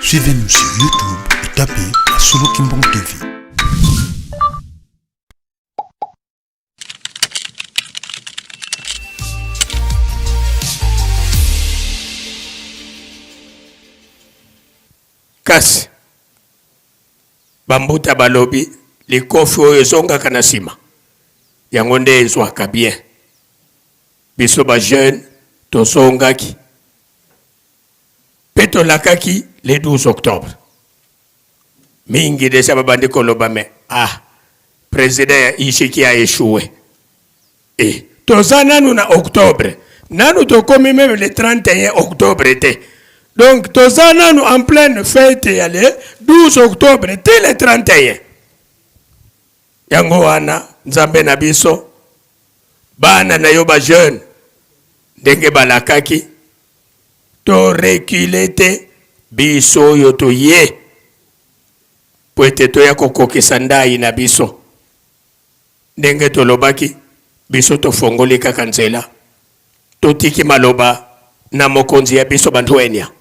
Suivez-nous sur YouTube et tapez Solo Kimbong TV. Kasi bambuta balobi likofi oyo ezongaka na nsima yango nde ezwaka bien. Biso ba jeune tozongaki mpe tolakaki le 12 octobre. Mingi deja babandi koloba me ah, president ya IGK a échoué. E toza nanu na octobre, nanu tokomi meme le 31 octobre te. Donc toza nanu en pleine fête ya le 12 octobre te le 31. Yango wana Nzambe na biso, bana na yo ba jeune ndenge balakaki to reculer te, biso oyo toye po ete toya kokokisa ndayi na biso. Ndenge tolobaki, biso tofongoli kaka nzela, totiki maloba na mokonzi ya biso Bantuenia.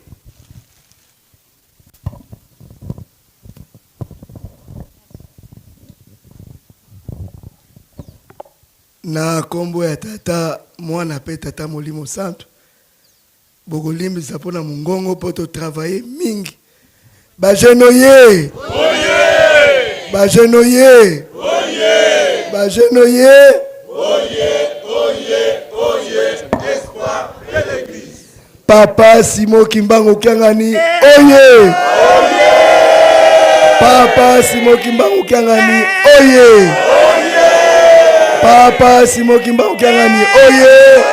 Na kombo ya Tata, Mwana pe Tata Molimo Santu, bokolimbisa mpo na mongongo mpo to travailler mingi. Ba jeunes oye! Ba jeunes oye! Ba jeunes oye! Papa Simon Kimbangu Kiangani oye! Papa Simon Kimbangu Kiangani oye! Papa Simon Kimbangu Kiangani oye!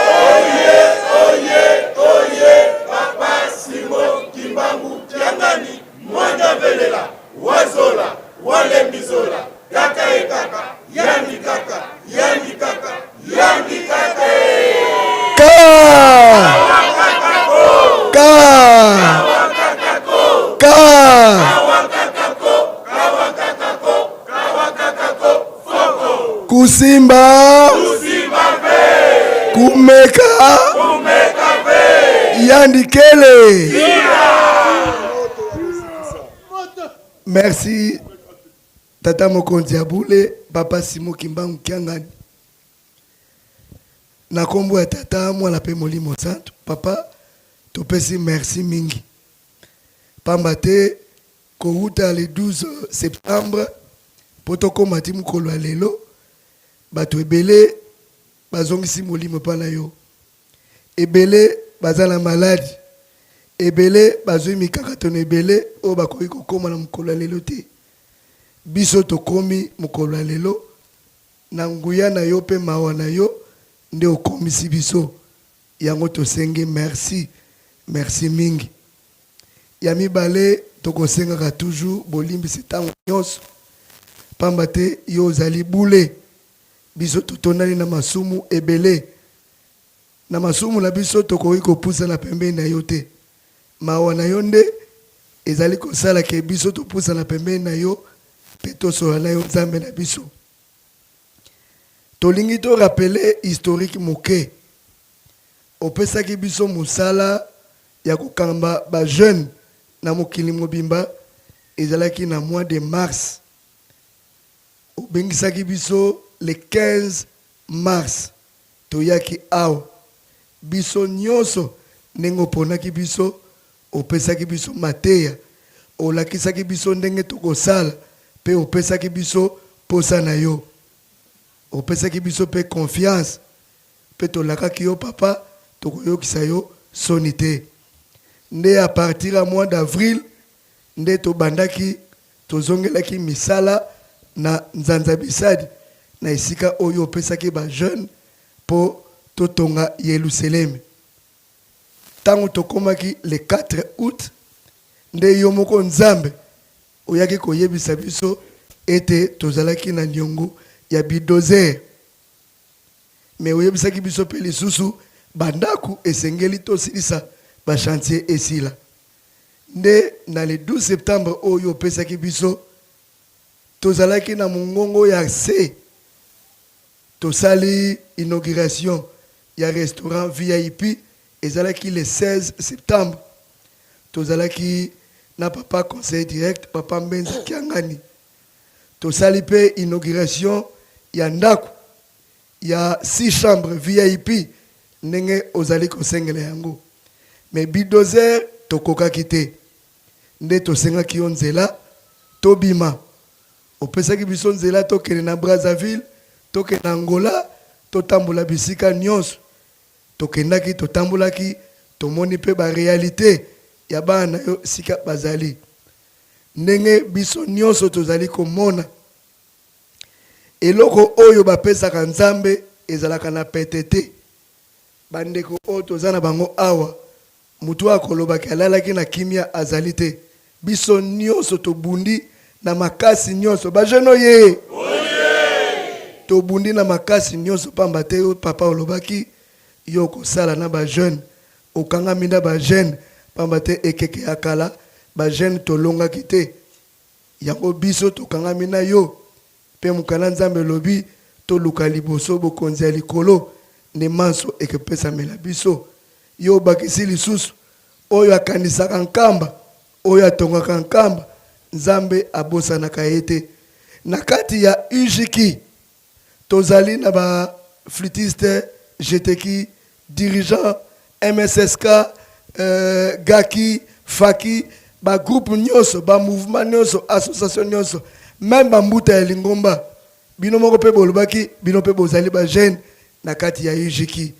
Wazola, walembizola, kaka ye kaka, yandi kaka, yandi kaka, yandi kaka. Ka! Ka! Ka! Kusimba! Kumeka! Yandikele! Merci tata mokonzi ya bule papa Simon Kimbangu Kiangani na kombo ya tata mwana pe molimo santu papa topesi merci mingi pamba te kowuta le 12 septembre po tokoma ti mokolo ya lelo bato ebele bazongisi molimo epai na yo Ebele baza na maladi, ebele bazwi mikakatano ebele oyo bakoki kokoma na mokolo ya lelo te. Biso tokomi mokolo ya lelo na nguya na yo mpe mawa na yo nde okomisi biso. Yango tosengi merci, merci mingi. Ya mibale tokosengaka toujours bolimbisi tango nionso pamba te yo ozali bule, biso totondani na masumu ebele. Na masumu na biso tokoki kopusana pembeni na yo te. Mawa na yo nde ezali kosala ke biso topusana pembeni na yo mpe tosolola na yo Nzambe na biso. Tolingi to rappeler historique moke. Opesaki biso mosala ya kokamba ba jeunes na mokili mobimba, ezalaki na mois de mars. Obengisaki biso le 15 mars. Toyaki awa biso nionso ndenge oponaki biso, opesaki biso mateya, olakisaki biso ndenge tokosala pe opesaki biso posa na yo. Opesaki biso pe confiance pe tolakaki yo papa tokoyokisa yo soni te. Nde à partir ya mois d'avril nde tobandaki tozongelaki misala na Nzanza-Bisadi, na esika oyo opesaki ba jeunes mpo totonga Yeluseleme. Tango tokomaki le 4 aout, nde yo moko Nzambe oyaki koyebisa biso ete tozalaki na niongo ya bulldozer. Mais oyebisaki biso mpe lisusu ba ndaku esengeli tosilisa ba chantiers esila. Nde na le 12 septembre oyo opesaki biso, tozalaki na mongongo ya se, tosali inauguration ya restaurant VIP, ezalaki le 16 septembre. Tozalaki na papa conseiller direct papa Mbenza Kiangani. Tosali mpe inauguration ya ndako ya 6 chambres VIP ndenge ozali kosengela yango. Mais bulldozer tokokaki te, nde tosengaki yo nzela tobima. Opesaki biso nzela tokende na Brazzaville, tokende na Angola, totambola bisika nyonso. Tokendaki, totambolaki, tomoni mpe ba realites ya bana na yo esika bazali. Ndenge biso nyonso tozali komona, eloko oyo bapesaka Nzambe ezalaka na pete te. Bandeko oyo toza na bango awa, moto oyo akoloba ke alalaki na kimia azali te. Biso nyonso tobundi na makasi nyonso. Ba jeunes oye! Tobundi na makasi nyonso pamba te yo papa olobaki yo okosala na ba jeunes, okangami na ba jeunes pamba te ekeke ya kala ba jeunes tolongaki te. Yango biso tokangami na yo Mpe mokanda Nzambe elobi, Toluka liboso bokonzi ya likolo, nde manso ekepesamela biso. Yo obakisi lisusu, Oyo akanisaka nkamba, oyo atongaka nkamba, Nzambe abosanaka ye te. Na kati ya UJQ, tozali na ba flûtistes, GTQ, dirigeants, MSSK, euh, Gaki, Faki, ba groupe nyonso, ba mouvement nyonso, association nyonso, meme ba mbuta ya lingomba. Bino moko pe bolobaki, bino pe bozali ba jeune na kati ya UJQ.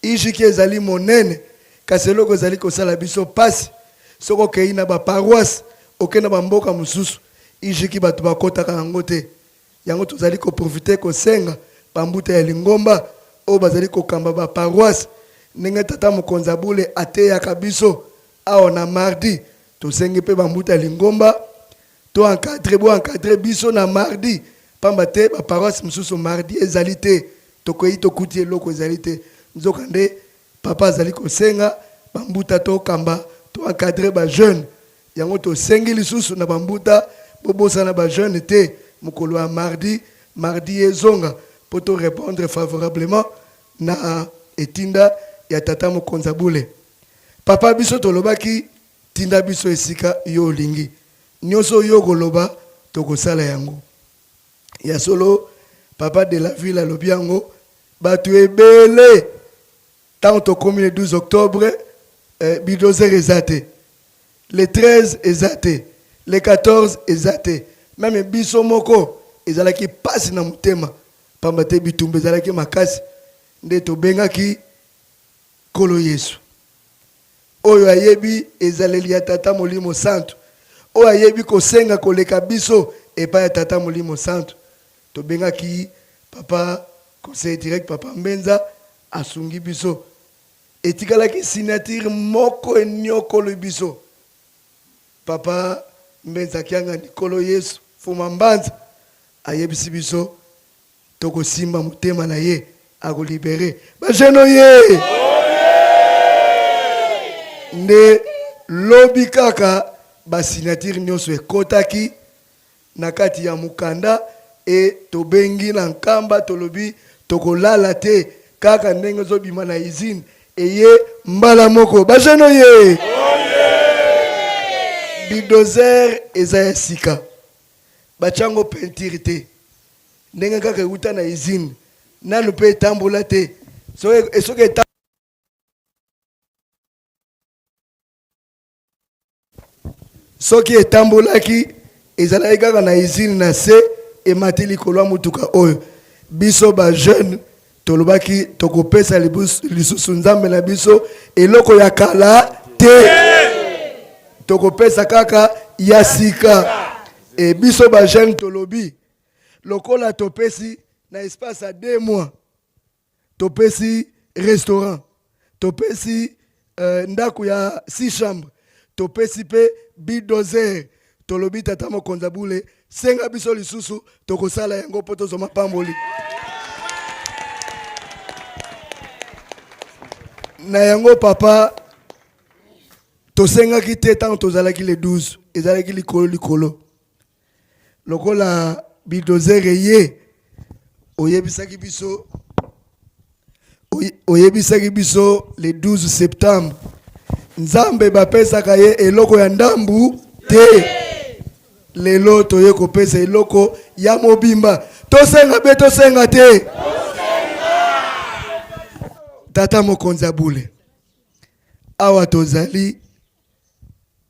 UJQ ezali monene, kasi eloko ezali kosala biso pasi, soki okeyi na ba paroisse, okeyi na ba mboka mosusu, UJQ bato bakotaka yango te. Yango tozali ko profiter kosenga ba mbuta ya lingomba oyo bazali kokamba ba paroisses ndenge tata mokonzi ya bule ateyaka biso awa na mardi, tosengi mpe ba mbuta ya lingomba to encadrer, bo encadrer biso na mardi pamba te ba paroisses mosusu mardi ezali te, tokeyi tokuti eloko ezali te, nzoka nde papa azali kosenga ba mbuta tokamba to encadrer ba jeunes. Yango tosengi lisusu na ba mbuta bobosana ba jeunes te mokolo ya mardi, mardi ezonga po to repondre favorablement na etinda ya tata mokonzi ya bule. Papa biso tolobaki tinda biso esika yo olingi. Nioso oyo okoloba tokosala yango. Ya solo papa de la ville alobi yango batu ebele Tango tokomi le 12 octobre, eh, bulldozer eza te. Le 13 eza te. Le 14 eza te. Meme biso moko ezalaki pasi na motema pamba te bitumba ezalaki makasi nde tobengaki Nkolo Yesu. Oyo ayebi ezaleli ya Tata Molimo Santu, oyo ayebi kosenga koleka biso epai ya Tata Molimo Santu. Tobengaki papa conseiller direct papa Mbenza asungi biso. Etikalaki signature moko eniokoli biso. Papa Mbenza Kiangani Nkolo Yesu Fuma Mbanza ayebisi biso tokosimba motema na ye ako libere ba jeune oye nde lobi kaka ba signature nyonso ekotaki na kati ya mokanda e tobengi na Nkamba tolobi tokolala te kaka ndenge ezobima na usine eye mbala moko ba jeune oye bulldozer eza ya sika batyango peinture te ndenge kaka ewuta na usine nanu mpe etambola te soki Soki etambolaki, ezalaki kaka na usine na se emati likolo ya motuka oyo. Biso ba jeunes tolobaki tokopesa lisusu Nzambe na biso eloko ya kala te, tokopesa kaka ya sika. E biso ba jeunes tolobi lokola topesi na espace ya 2 mois topesi restaurant, topesi euh, ndako ya 6 chambre, topesi mpe bulldozer. Tolobi tata mokonzi ya bule, senga biso lisusu, tokosala yango mpo tozwa mapamboli. Na yango papa, tosengaki te ntango tozalaki le 12, ezalaki likolo likolo. Lokola bulldozer eye, oyebisaki biso oyebisaki biso le 12 septembre, Nzambe bapesaka ye eloko ya ndambu te. Te. Lelo toye kopesa eloko ya mobimba. Tosenga be tosenga te. Tata mokonzi ya bule, awa tozali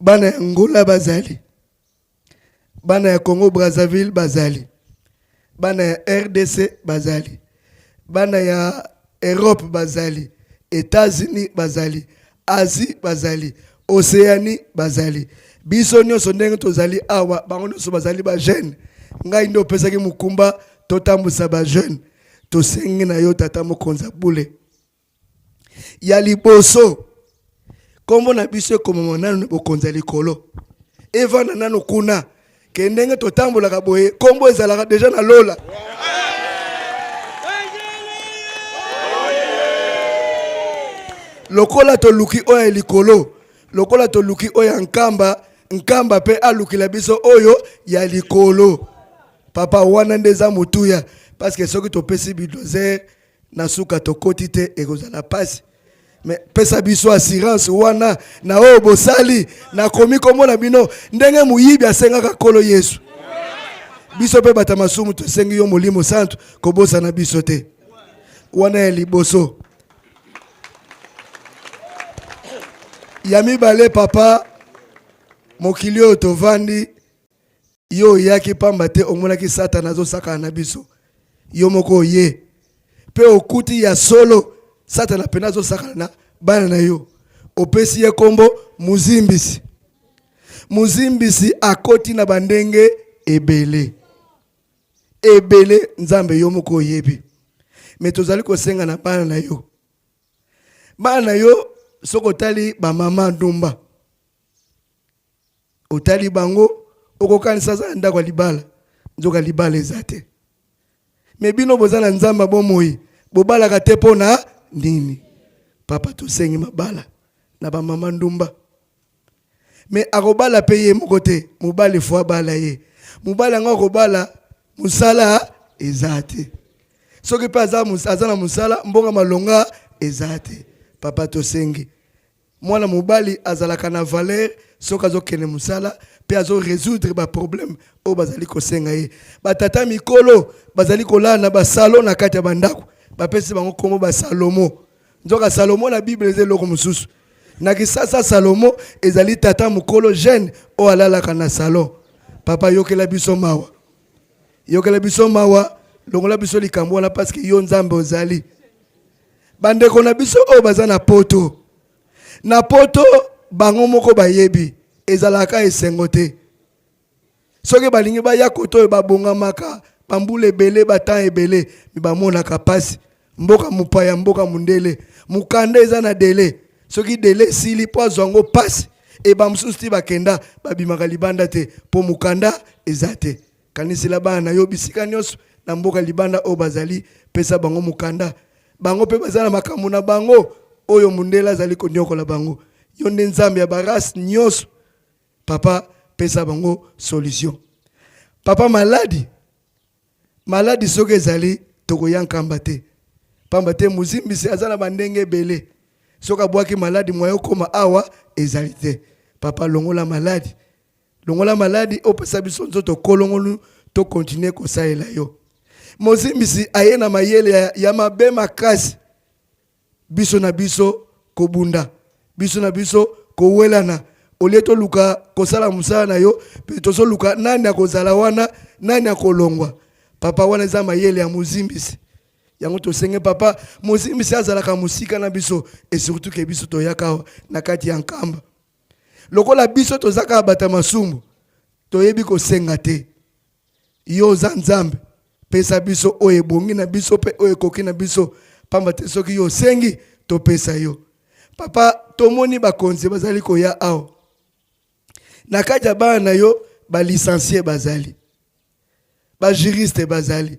bana ya Angola bazali, bana ya Congo Brazzaville bazali, bana ya RDC bazali, bana ya Europe bazali, Etats-Unis bazali, Asie bazali, Oceanie bazali. Biso nyonso ndenge tozali awa, bango nyonso bazali ba jeune. Ngai nde opesaki mokumba totambwisa ba jeune. Tosengi na yo tata mokonzi ya bule. Ya liboso, kombo na biso ekomama nanu na bokonzi ya likolo, evanda nanu kuna ke ndenge totambolaka boye, kombo ezalaka deja na lola. Lokola toluki oyo ya likolo, lokola toluki oyo ya Nkamba, Nkamba mpe alukila biso oyo ya likolo. Papa, wana nde eza motuya, parce que soki topesi bulldozer na suka tokoti te, ekozala pasi. Me pesa biso assurance wana na oyo bosali, nakomi komona bino ndenge moyibi asengaka Nkolo Yesu. Biso mpe bata masumu tosengi yo Molimo Santu kobosana biso te. Wana ya liboso. Ya mibale, papa, mokili oyo tovandi, yo oyaki pamba te omonaki Satana azosakana na biso. Yo moko oye mpe okuti ya solo Satana pena azosakana na bana na yo. Opesi ye kombo Muzimbisi. Muzimbisi akoti na bandenge ebele ebele, Nzambe yo moko oyebi. Me tozali kosenga na bana na yo, bana na yo, soki otali bamama ndumba, otali bango okokanisa aza na ndako ya libala, nzoka libala eza te. Me bino boza na Nzambe bomoi, bobalaka te mpo na nini? Papa, tosengi mabala na bamama ndumba. Me akobala mpe ye moko te, mobali fo abala ye. Mobali yango akobala, mosala eza te. Soki mpe aza na mosala, mbongo malonga eza te. Papa, tosengi mwana mobali azalaka na valeur soki azokende mosala mpe azo résoudre ba problème oyo bazali kosenga ye. Batata mikolo bazali kolala na basalo na kati ya bandako, bapesi bango kombo ba Salomo. Nzoka Salomo na Bible eza eloko mosusu. Na Kisasa, Salomo ezali tata mokolo jeune oyo alalaka na salon. Papa, yokela biso mawa, yokela biso mawa, longola biso likambo wana, parce que yo Nzambe ozali. Bandeko na biso oyo baza na poto, na poto bango moko bayebi ezalaka esengo te. Soki balingi baya koto oyo babongamaka bambula ebele, batan ebele, me bamonaka mpasi. Mboka mopaya, mboka mondele, mokanda eza na dele. Soki dele esili mpo azwa yango mpasi. E bamosusu ti bakenda babimaka libanda te mpo mokanda eza te. Kanisela bana na yo bisika nyonso na mboka libanda oyo bazali, pesa bango mokanda. Bango mpe baza na makambo na bango oyo mondele azali konyokola bango. Yo nde Nzambe ya barase nyonso, papa, pesa bango solution. Papa, maladi, maladi soki ezali, tokoya Nkamba te, pamba te mozimbisi aza na bandenge ebele. Soki abwaki maladi, mwaye okoma awa ezali te. Papa, longola maladi, longola maladi, opesa biso nzoto kolongonu, tokontinue kosalela yo. Mozimbisi aye na mayele ya mabe makasi, biso na biso kobunda, biso na biso kowelana, olie toluka kosala mosala na yo, mpe tozoluka nani akozala wana, nani akolongwa. Papa, wana eza mayele ya mozimbisi. Yango tosenge papa, mozimbisi azalaka mosika na biso, et surtout ke biso toyaka awa na kati ya Nkamba. Lokola biso toza kaka bato ya masumu, toyebi kosenga te. Yo oza Nzambe, pesa biso oyo ebongi na biso mpe oyo ekoki na biso, pamba te soki yo osengi, topesa yo. Papa, tomoni bakonzi bazali koya awa na kati ya bana na yo, balicencie bazali, bajuriste bazali,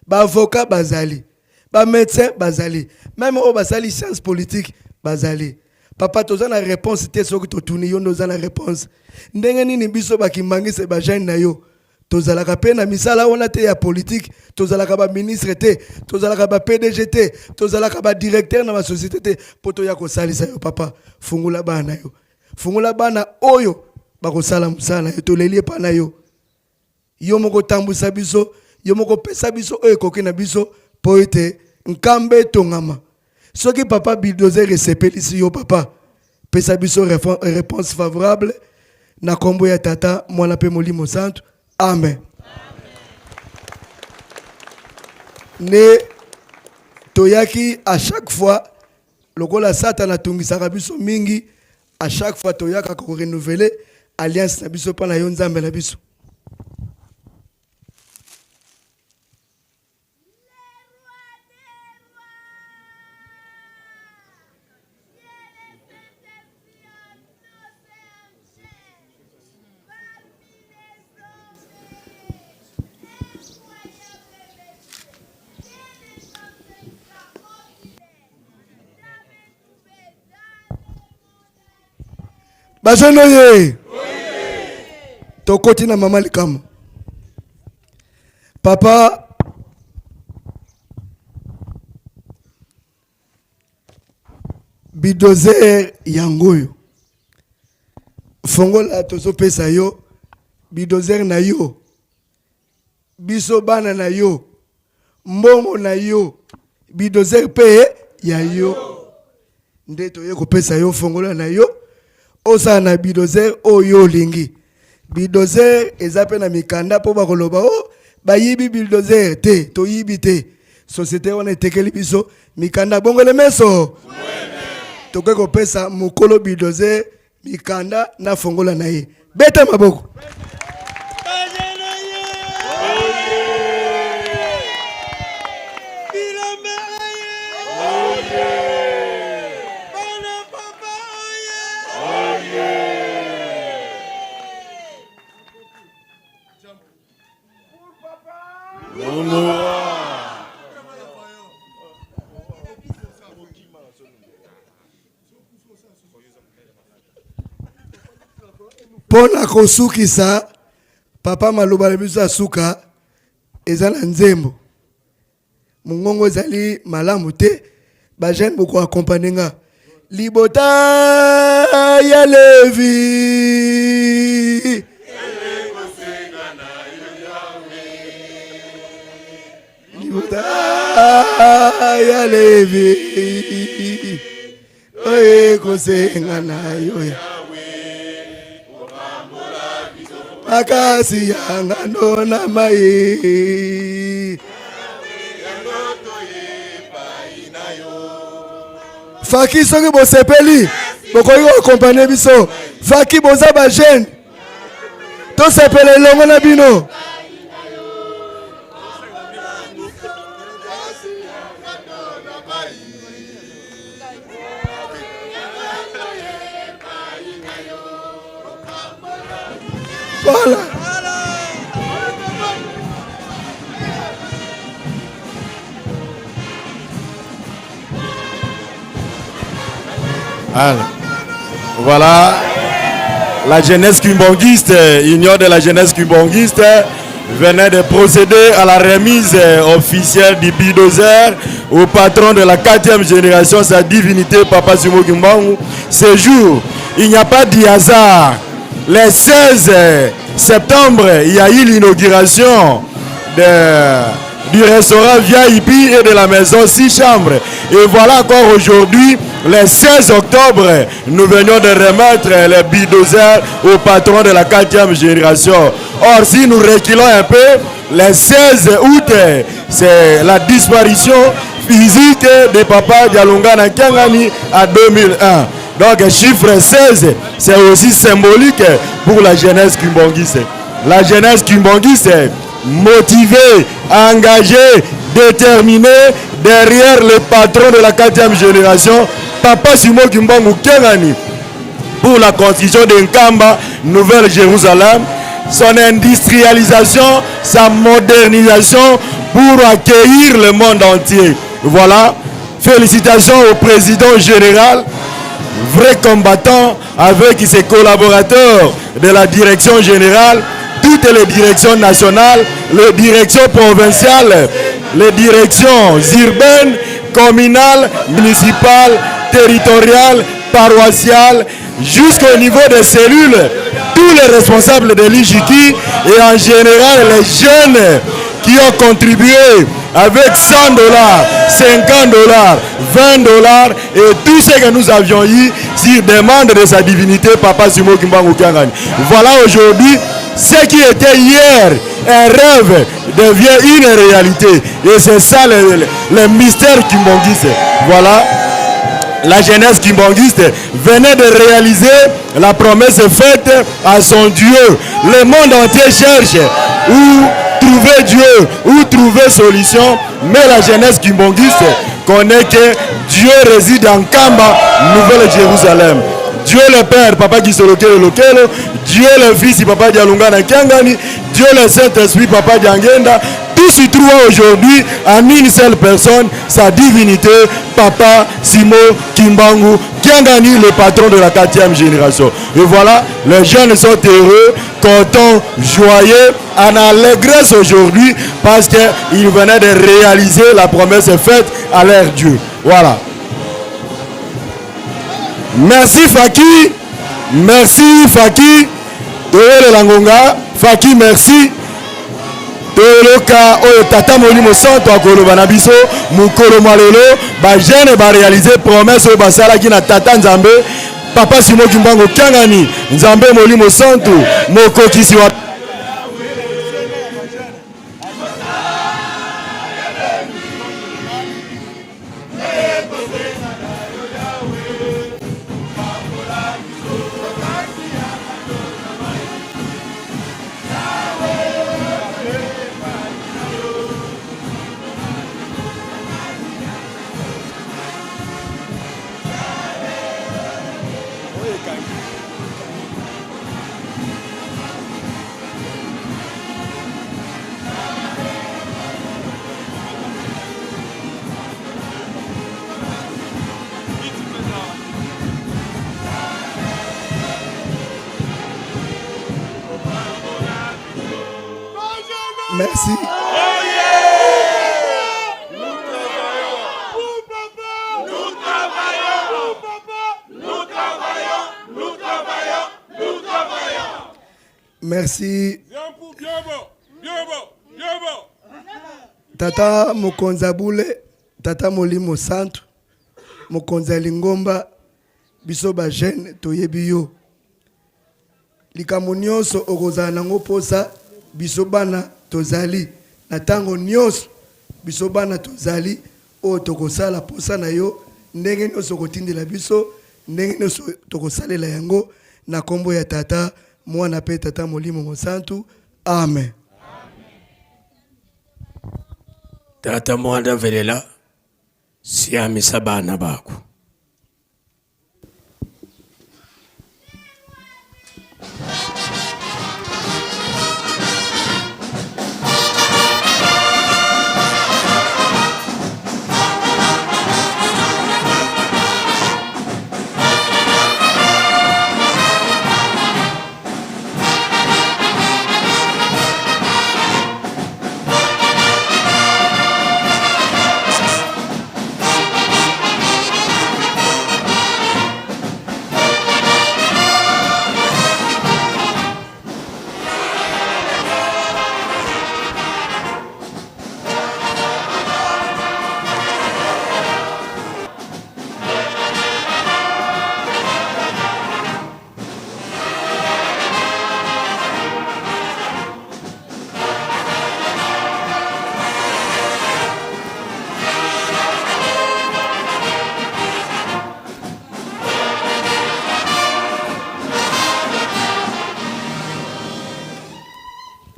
baavocat bazali, bamédecin bazali, meme oyo basali science politique bazali. Papa, toza na réponse te. Soki totuni yo, nde oza na réponse. Ndenge nini biso bakimbangisa bajeune na yo tozalaka mpe na misala wana te ya politike, tozalaka baministre te, tozalaka ba PDG te, tozalaka badirecteur na basociété te, mpo toya kosalisa yo? Papa, fungola bana na yo, fungola bana oyo. bakosala mosala na yo. Toleli epai na yo, yo moko tambwisa biso, yo moko pesa biso oyo ekoki na biso mpo ete nkamba etongama. Soki papa bulldozer esepelisi yo papa, pesa biso réponse favorable na kombo ya Tata, Mwana mpe Molimo Santu. Amen. Nde toyaki à chaque fois lokola Satana atungisaka biso mingi, à chaque fois toyaka ko renouveler alliance na biso mpo na yo Nzambe na biso. Bajeune oye, tokoti na mama likambo. Papa bidozer yango oyo fongola, tozopesa yo bidozer na yo, biso bana na yo, mbongo na yo, bidozer mpe ya yo nde toye kopesa yo fongola na yo, osala na bidozer oyo olingi. Bulldozer eza mpe na mikanda mpo bakoloba o oh, bayibi bulldozer te. Toyibi te, société wana etekeli biso mikanda. Bongole meso, tokoki kopesa mokolo bulldozer mikanda na fongola na ye. Beta maboko. Mpo na kosukisa papa, maloba na biso ya suka eza na nzembo. Mongongo ezali malamu te, bajeune bokoakompagne nga. Libota ya Levi, libota ya Levi oye kosenga na yo makasi ya ngando na mai. Faki, soki bosepeli bokoki koakompagne biso. Faki, boza bajeune, tosepela elongo na bino. Voilà. Alors, voilà la jeunesse kimbangiste, Union de la jeunesse kimbangiste, venait de procéder à la remise officielle du bulldozer au patron de la quatrième génération, sa divinité, Papa Simon Kimbangu. Ce jour, il n'y a pas de hasard. Le 16 septembre, il y a eu l'inauguration du restaurant VIP et de la maison 6 chambres. Et voilà encore aujourd'hui, le 16 octobre, nous venions de remettre les bulldozers au patron de la quatrième génération. Or, si nous reculons un peu, le 16 août, c'est la disparition physique de Papa Dialungana Kiangani à 2001. Donc, chiffre 16, c'est aussi symbolique pour la jeunesse kimbangiste. La jeunesse kimbangiste motivée, engagée, déterminée derrière le patron de la quatrième génération, Papa Simon Kimbangu Kiangani, pour la construction de Nkamba, Nouvelle-Jérusalem, son industrialisation, sa modernisation pour accueillir le monde entier. Voilà, félicitations au président général, vrai combattant avec ses collaborateurs de la direction générale, toutes les directions nationales, les directions provinciales, les directions urbaines, communales, municipales, territoriales, paroissiales, jusqu'au niveau des cellules. tous les responsables de l'IJIKI et en général les jeunes qui ont contribué avec 100 dollars, 50 dollars, 20 dollars et tout ce que nous avions eu sur demande de sa divinité, Papa Simon Kimbangu Kiangani. Voilà aujourd'hui ce qui était hier un rêve devient une réalité. Et c'est ça le, le, mystère kimbanguiste. Voilà la jeunesse kimbanguiste venait de réaliser la promesse faite à son Dieu. Le monde entier cherche où trouver Dieu, où trouver solution, mais la jeunesse kimbanguiste connaît que Dieu réside en Kamba, Nouvelle-Jérusalem. Dieu le Père, Papa Gisolokelo Lokelo, Dieu le Fils, Papa Dialungana Kiangani, Dieu le Saint-Esprit, Papa Diangenda, tout se trouve aujourd'hui en une seule personne, sa divinité, Papa Simon Kimbangu Kiangani, le patron de la quatrième génération. Et voilà, les jeunes sont heureux, contents, joyeux, en allégresse aujourd'hui parce qu'ils venaient de réaliser la promesse faite à leur Dieu. Voilà. Merci Faki. Merci Faki. Toyelela ngonga. Faki merci. toyoka oyo tata molimo santo akoloba na biso mokolo mwa lelo bajeune barealize promese oyo basalaki na tata nzambe papa simo kimbangu kiangani nzambe molimo santu mokokisi wa Merci. Merci. Tata mokonzi ya bule, tata molimo santu, mokonzi ya lingomba, biso ba jeune toyebi yo. Likambo nyonso okozala nango mposa, biso bana tozali na ntango nyonso, biso bana tozali oyo tokosala mposa na yo, ndenge nyonso okotindela biso, ndenge nyonso tokosalela yango na nkombo ya Tata, Mwana mpe Tata Molimo Mosantu. Amen. Tata Mwana velela siamisa bana bako.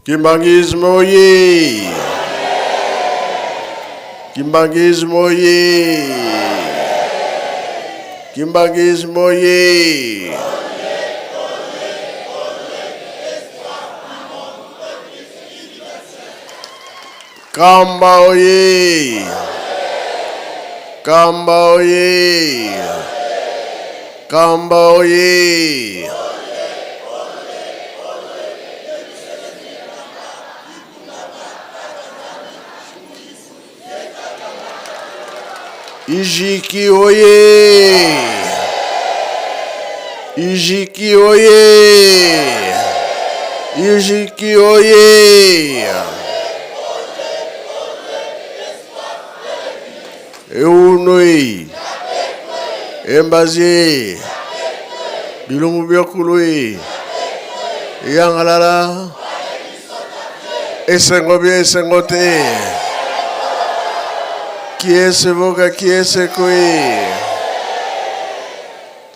Kimbanguisme oye! Kimbanguisme oye! Kimbanguisme oye! Kamba oye! Kamba oye! Kamba oye! Ijiki oye! Ijiki oye! Ijiki oye! Eunoi! Embazi! Bilumbu byakului! Yangalala! Esengo bia esengo te! Kiese voka kiese kui!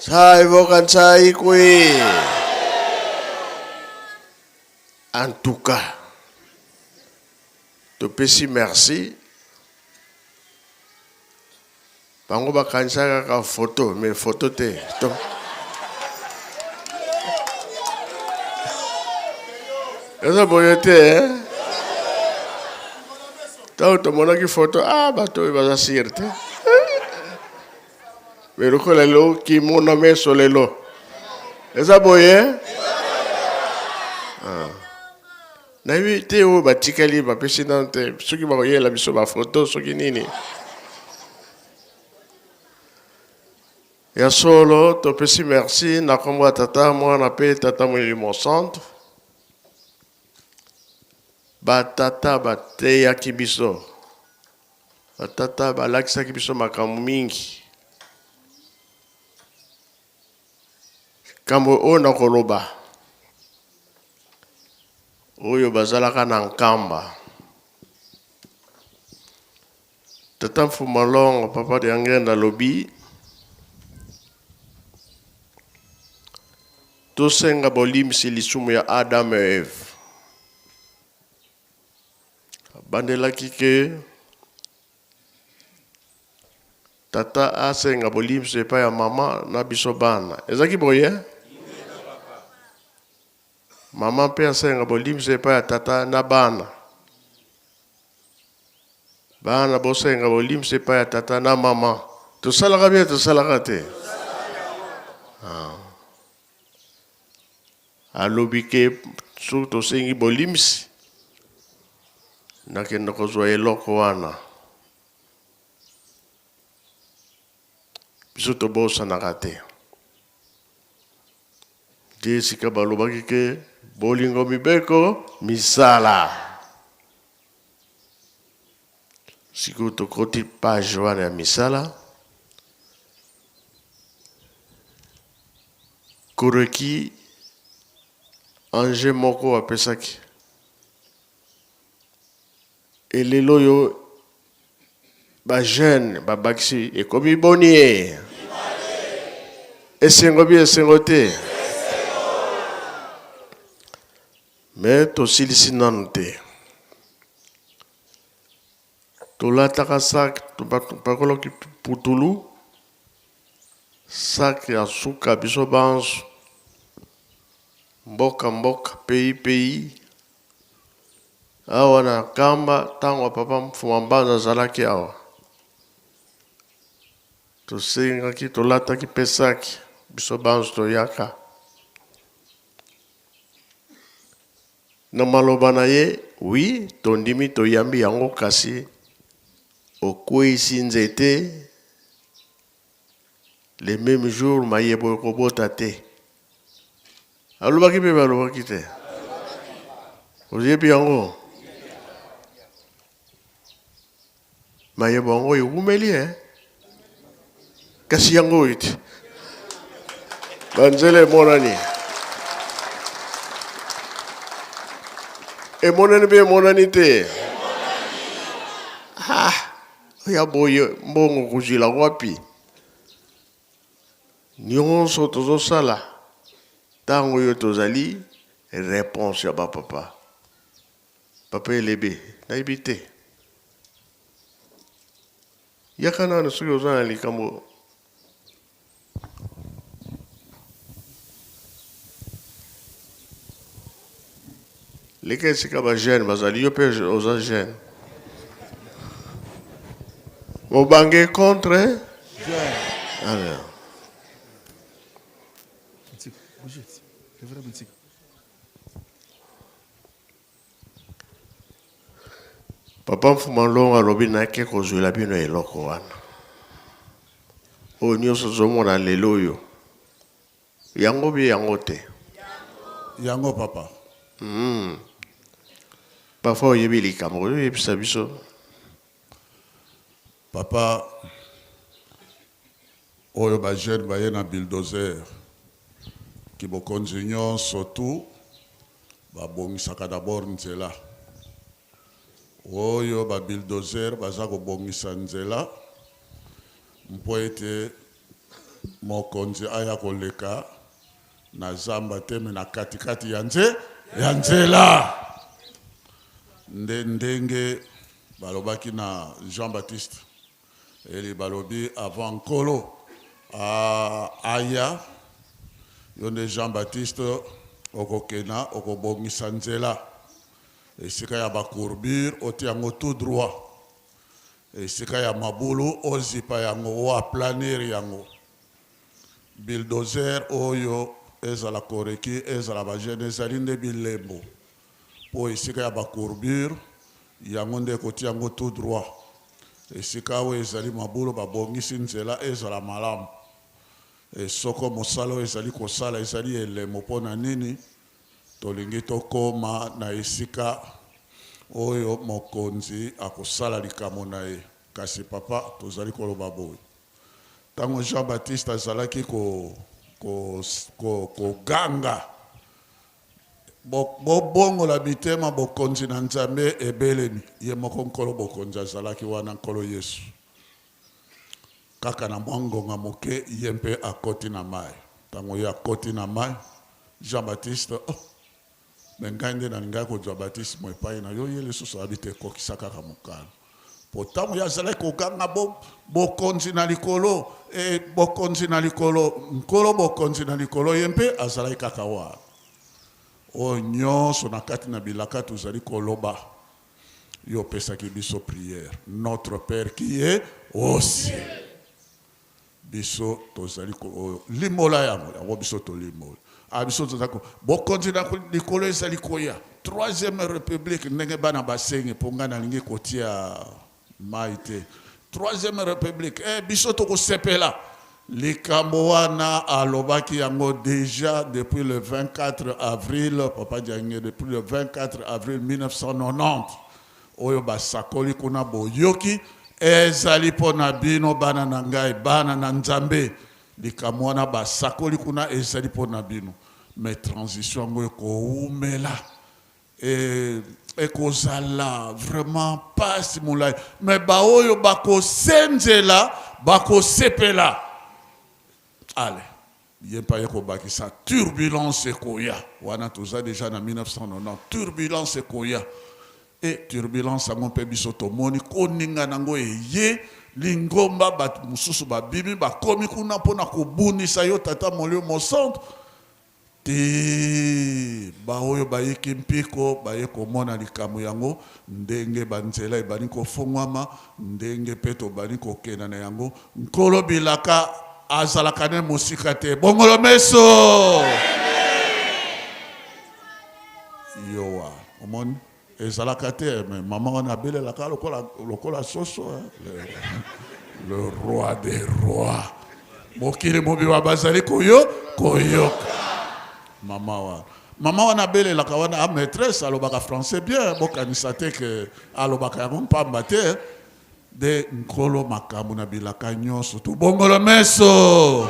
Tsai voka tsai kui! En tout cas, topesi merci. Bango bakanisaka kaka photo, mais photo te. To... Eza boye te, eh? Ntango tomonaki photo, ah, bato oyo baza sire te. Mais lokola lelo kimona meso lelo eza boye ah. Nayebi te oyo batikali bapesi nano te soki bakoyela biso bafoto soki nini. Ya solo topesi merci na nkombo ya Tata, Mwana mpe Tata Molimo Santu. Batata bateyaki biso, batata balakisaki biso makambo mingi. Likambo oyo nakoloba, oyo bazalaka na Nkamba, Tata Mfuma Longo, Papa Diangenda alobi, tosenga bolimbisi lisumu ya Adam et Eve. Abandelaki ke Tata asenga bolimbisi epai ya mama na biso bana. Ezalaki boye? Mama mpe asenga bolimbisi epai ya tata na bana. Bana bosenga bolimbisi epai ya tata na mama. Tosalaka bien, tosalaka te? Ah. Alobi ke soki tosengi bolimbisi, nakende kozwa eloko wana. Biso tobosanaka te. Nde esika balobaki ke bolingo mibeko misala. Sikoyo tokoti page wana ya misala. Koreki ange moko apesaki. Et lelo oyo ba jeunes babakisi ekomi boni ye? Esengo bi esengo te? Mais tosilisi nanu te. Tolataka sac, topakolaki putulu, sac ya suka biso banso, mboka mboka, pays pays. Awa na Nkamba tango ya papa Mfuma Mbanza azalaki awa, tosengaki tolataki mpe saki biso banso toyaka. Na maloba na ye, oui tondimi toyambi yango kasi okweyisi nzete le meme jour mayebo ekobota te. Alobaki mpe balobaki te. Oyebi yango? Mayebo yango ewumeli eh? Kasi yango oyo te. Banzela emonani. Emonani mpe emonani te. Ah, ya boye mbongo kozwila wapi? Nionso tozosala tango oyo tozali reponse ya ba papa. Papa Elebe nayebi te. Yaka nanu soki oza na likambo. Leka esika ba jeune bazali yo pe oza jeune. Mobange contre jeune. Alors. Papa Mfuma Longo alobi nake kozwela bino eloko wana. Oyo nyonso ozomona lelo oyo. Yango bie yango te. Yango papa. Parfois oyebi likambo oyebisa biso. Papa, oyo ba jeunes baye na bulldozer, kibokonzi nyonso tout babongisaka d'abord nzela. Oyo ba bulldozer baza kobongisa nzela mpo ete mokonzi aya koleka na zamba te, me na katikati ya nze ya nzela. Nde ndenge balobaki na Jean Baptiste Eli, balobi avant Nkolo aya, yo nde Jean Baptiste okokena okobongisa nzela esika ya ba courbure otia yango tout droit, esika ya mabulu ozipa yango, o aplanir yango. Bulldozer oyo ezala koreki ezala ba jeune ezali nde bilembo po esika ya ba courbure yango nde ekotia yango tout droit, esika oyo ezali mabulu babongisi nzela ezala malamu. E soko mosala oyo ezali kosala ezali elembo mpo na nini tolingi tokoma na esika oyo mokonzi akosala likambo na ye. Kasi papa, tozali koloba boye, ntango Jean Baptiste azalaki koganga bobongola mitema, bokonzi na Nzambe ebelemi, ye moko Nkolo bokonzi azalaki wana, Nkolo Yesu. Kaka na mwa ngonga moke, ye mpe akoti na mai. Ntango ye akoti na mai, Jean Baptiste, oh, me ngai nde nalingaki kozwa batisimo epai na yo, ye lisusu ayebi te, kokisa kaka mokano. Po ntango ye azalaki koganga bo, bokonzi na likolo, e, bokonzi na likolo, Nkolo bokonzi na likolo, ye mpe azalaki kaka wana. Oyo nyonso na kati na bilaka tozali koloba, yo opesaki biso prière, Notre Père qui est au ciel. Biso tozali ko limbola yango, yango biso tolimbola. Ah, biso tozali ko bokonzi na likolo ezali koya. Troisième république ndenge bana basengi mpo ngai nalingi kotia mai te. Troisième république, eh, biso tokosepela. Likambo wana alobaki yango déjà depuis le 24 avril, papa Diange, depuis le 24 avril 1990. Oyo basakoli kuna boyoki ezali mpo na bino bana na ngai, bana na Nzambe. Likambo wana basakoli kuna ezali mpo na bino. Mais transition yango ekowumela. E, ekozala vraiment pasi molai. Mais baoyo bakosenzela bakosepela. Allez. Ye mpe aye kobakisa turbulence ekoya. Wana toza dejà na 1990, turbulence ekoya. E turbulence yango mpe biso tomoni koningana yango eye, lingomba bato mosusu babimi bakomi kuna mpo na kobundisa yo Tata Molimo Mosantu. Tii baoyo bayiki mpiko baye komona likambo yango, ndenge banzela ebandi kofongwama, ndenge mpe tobandi kokenda na yango. Nkolo bilaka azalaka ne mosika te. Bongolo meso! Yowa, omoni? Ezalaka te, mais mama wana abelelaka lokola, lokola soso, hein? Le, le roi des rois. Mokili mobimba bazali koyo koyoka mama wana. Mama wana abelelaka wana, a maîtresse alobaka français bien, bokanisa te ke alobaka yango mpamba te. De Nkolo makambo na bilaka nyonso tobongolo meso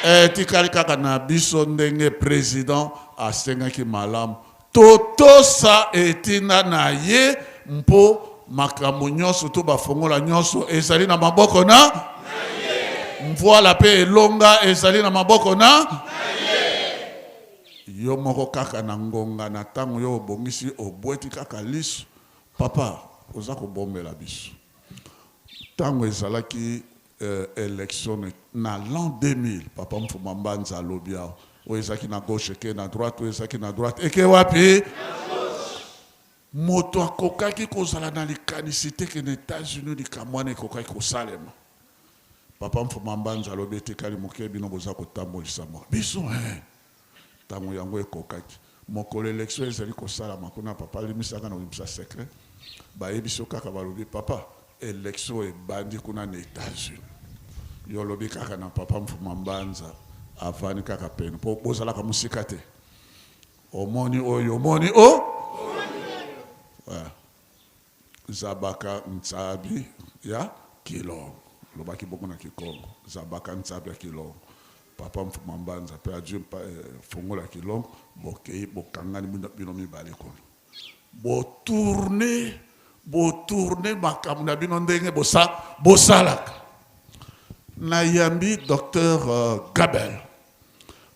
etikali kaka na biso ndenge president asengaki malamu totosa etinda na ye mpo makambo nyonso to bafongola nyonso ezali na maboko na mvwala mpe elonga ezali na maboko na yo moko. Kaka na ngonga na ntango yo obongisi, obweti kaka liso. Papa, oza kobombela biso ntango ezalaki election na l'an 2000. Papa Mfuma Mbanza alobi awa, oyo ezalaki na gauche eke na droite, oyo ezalaki na droite eke wapi? Moto akokaki kozala na likanisi te ke na États-Unis likambo wana ekokaki kosalema. Papa Mfuma Mbanza alobi etikali moke bino boza kotambolisa mwa biso, eh. Ntango yango ekokaki, mokolo election ezali kosalama kuna, papa alimisaka na kobimisa secret, bayebisi yo kaka, balobi papa election ebandi kuna na Etats-Unis. Yo olobi kaka na papa Mfuma Mbanza avandi kaka pene, po bozalaka mosika te. Omoni oyo omoni o ouais. Zabaka ntsabi ya kilongo alobaki bongo na kikongo zabaka ntsabi ya kilongo papa mfuma mbanza pe azwi eh, fongola ya kilongo bokei bokangani bino mibale kuna botourne botourne makambo na bino ndenge bosa bosalaka nayambi docteur uh, Gabel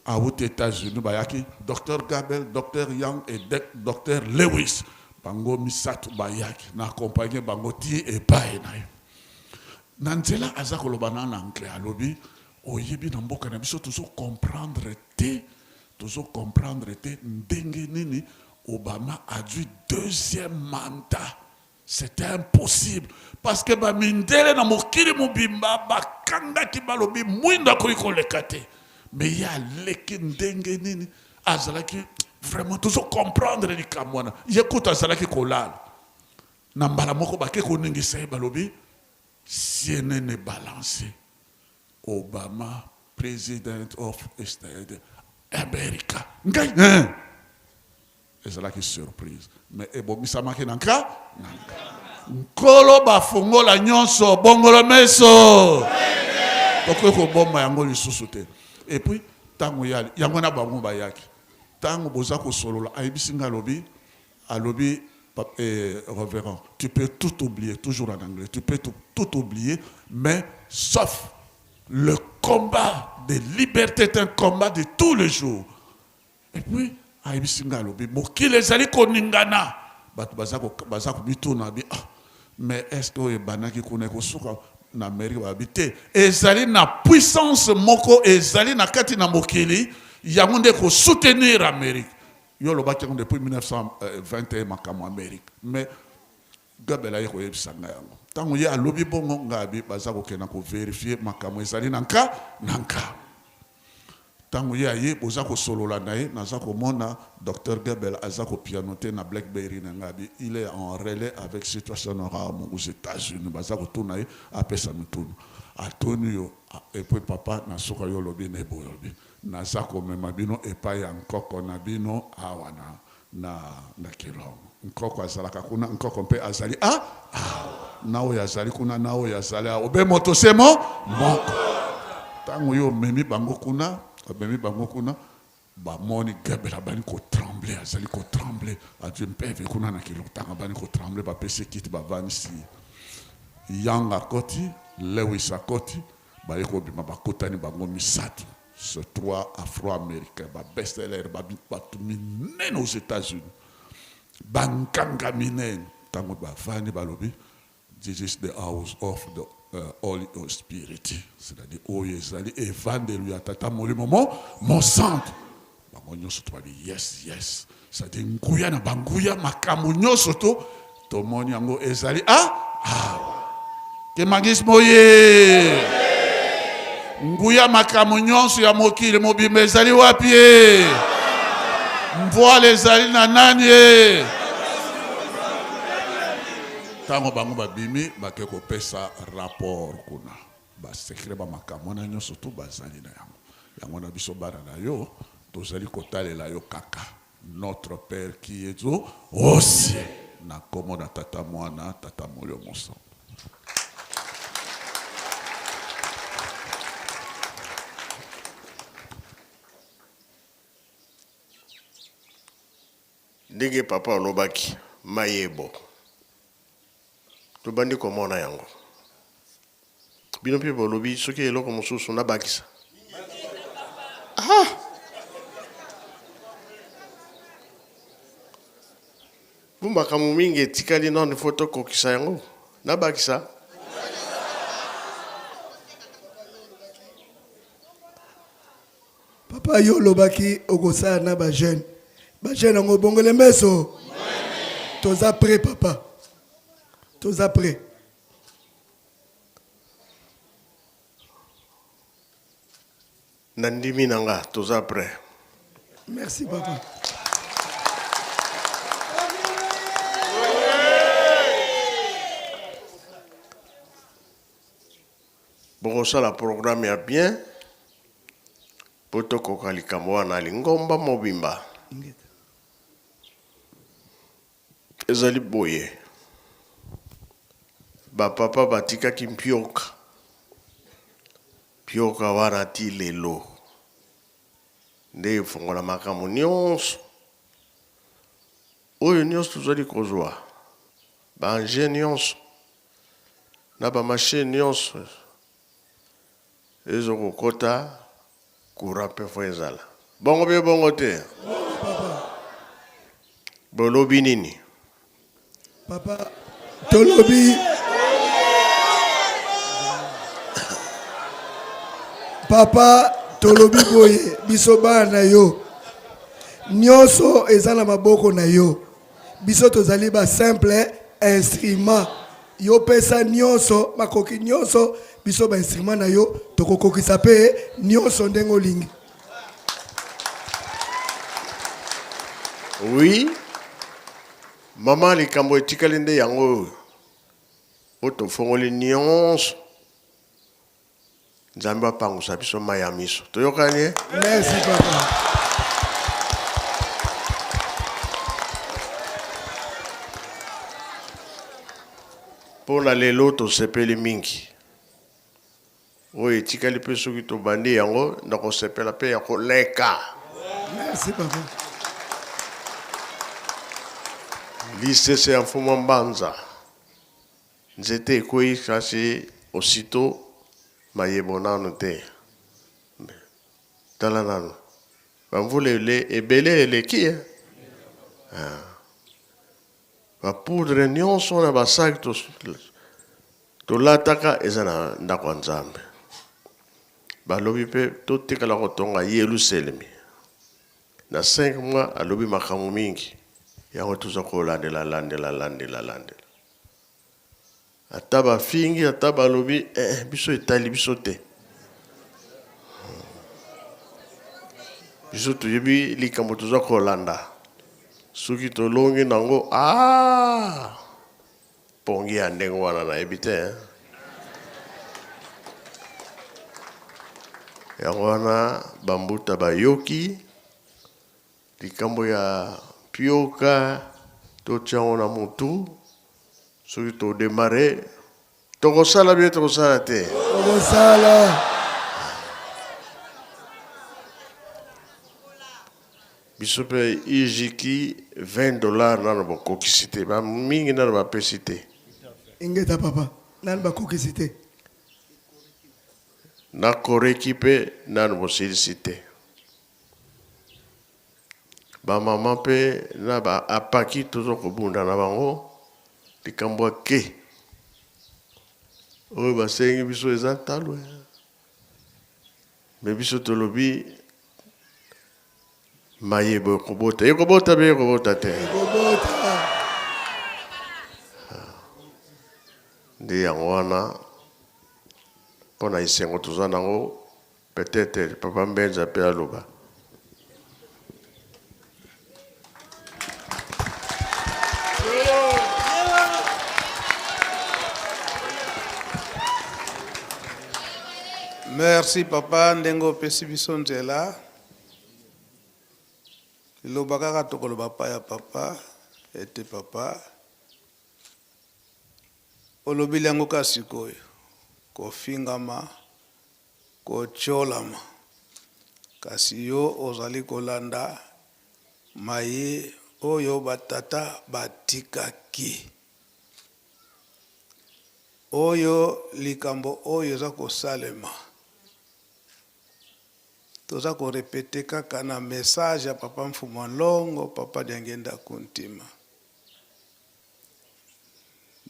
awuti Etats-Unis bayaki Docteur Gabel, Docteur Young et Docteur Lewis bango misato bayaki na accompagner bango ti epai na ye na nzela aza koloba na na anglais alobi oyebi na mboka na biso tozo comprendre te tozo comprendre te ndenge nini Obama azwi deuxième mandat C'etait impossible parce que ba mindele na mokili mobimba bakangaki balobi mwindo akoki koleka te mais ye aleki ndenge nini azalaki vraiment tozo comprendre likambo wana ye kutu azalaki kolala na mbala moko bake koningisa ye balobi CNN balance Obama president of States America ngai hein? Ezalaki surprise mais ebongisamaki na nka na nka. Nkolo bafungola nyonso bongolo meso. Tokoki kobomba yango lisusu te. Et puis tango ya yango na bango bayaki. Tango boza kosolola ayebisi nga alobi alobi eh, reverend tu peux tout oublier toujours en anglais tu peux tout, tout oublier mais sauf le combat de liberté est un combat de tous les jours Et puis ayebisi ngai alobi mokili ezali koningana bato baza baza komituna bi ah mais est ce que oyo ebandaki kuna ekosuka na Amerique babi te ezali na puissance moko ezali na kati na mokili yango nde kosoutenir Amerique yo olobaki yango depuis 1921 makambo Amerique mais Gabel aye koyebisa ngai yango ntango ye alobi bongo ngai abi baza kokenda koverifie makambo ezali na nka na nka Tango ye aye boza kosolola na ye naza komona Docteur Goebbels aza ko pianoter na Blackberry na ngai abi il est en relais avec situation rame aux Etats-Unis baza kotuna ye apesa mituna atuni yo et puis papa na suka yo olobi ne boye olobi naza komema bino epai ya nkoko na bino awa na na na Kilongo nkoko azalaka kuna nkoko mpe azali a awa na oyo azali kuna na oyo azali awa obe moto se mo moko ntango yo omemi bango kuna omemi bango kuna bamoni Gabriel abandi kotremble azali kotremble azwi mpeve kuna na Kilongo ntango abandi kotremble bapesi kiti bavandisi ye Yang akoti Lewis akoti baye kobima bakutani bango misato Ce trois afro-americains, ba best-seller, ba batu minene aux Etats-Unis, ba nganga minene, tango bavandi balobi this is the house of the uh, Holy Spirit, c'est-à-dire oyo ezali evandelo ya Tata Molimo mo Mosantu. Bango nyonso to babi yes yes, c'est-à-dire nguya na banguya makambo nyonso to tomoni yango ezali a ah, Kimbanguisme oye! Nguya makambo nyonso ya mokili mobimba ezali wapi ye? Mvwala ezali na nani ye? Ntango bango babimi bake kopesa rapport kuna, basekre ba makambo wana nyonso tu bazali na yango. Yango na biso bana na yo tozali kotalela yo kaka Notre Père qui est au ciel. Na kombo na Tata Mwana, Tata Molimo Mosantu. Ndenge papa alobaki mayebo tobandi komona yango bino mpe bolobi soki eloko mosusu nabakisa ah! Po makambo mingi etikali nano fo tokokisa yango nabakisa Papa yo olobaki okosala na ba jeune ba jeune yango obongole meso toza prêt papa toza prêt Nandimi na nga toza prêt. Merci papa. Bokosala programme ya bien po tokoka likambo wana lingomba mobimba. Ezali boye, ba papa batikaki mpioka, mpioka wana ti lelo nde efongola makambo nyonso oyo nyonso tozali kozwa, ba engins nyonso na ba machines nyonso ezo kokota courant mpe fo ezala bongo mpe bongo te. Bolobi nini? Papa, tolobi papa, tolobi boye, biso bana na yo nyonso eza na maboko na yo, biso tozali ba simple instrument. Yo pesa nyonso, makoki nyonso, biso ba instrument na yo tokokokisa mpe nyonso ndenge olingi. Oui, mama, likambo etikali nde yango oyo po tofongoli nyonso. Nzambe apangusa biso mai ya miso. Toyokani eh? Merci papa. Mpo na lelo tosepeli mingi. Oyo etikali mpe soki tobandi yango nakosepela mpe ya koleka. Merci papa. Lisese ya Mfumu Mbanza. Nzete ekweyi kasi aussitôt mayebo nanu te. Tala nanu ba mvula ebele eleki eh. Ah. Ba poudre nyonso na ba sac tolataka eza na ndako ya Nzambe. Balobi mpe totikala kotonga Yelusalemi. Na 5 mois alobi makambo mingi. Yango toza kolandela landela landela landela. Ata bafingi ata balobi eh, biso etali biso te. Biso toyebi likambo toza kolanda. Soki tolongi nango ah pongi ya ndenge wana nayebi te eh. Yango wana bambuta bayoki likambo ya mpioka totia yango na mutu. Soki to demarrer tokosala bien, tokosala te, tokosala. Biso mpe ijiki 20 dollars nano bokokisi te, ba mingi nano bapesi te. Ingeta papa, nano bakokisi te. Na koreki mpe nano bosilisi te. Ba mama mpe na ba apaki tozo kobunda na bango likambo ya ke oyo basengi biso eza ntalo, me biso tolobi mayebo ekobota, ekobota mpe ekobota te, ekobota. Nde yango wana mpo na esengo toza nango. Peut-etre papa Mbenza pe aloba. Merci papa ndenge opesi biso nzela. Liloba kaka tokoloba pa ya papa ete papa olobeli yango kaka sikoyo kofingama Kotiolama, kasi yo ozali kolanda maye oyo batata batikaki. Oyo likambo oyo eza kosalema, toza ko repeter kaka na message ya Papa Mfumua Nlongo, Papa Diangienda Kuntima,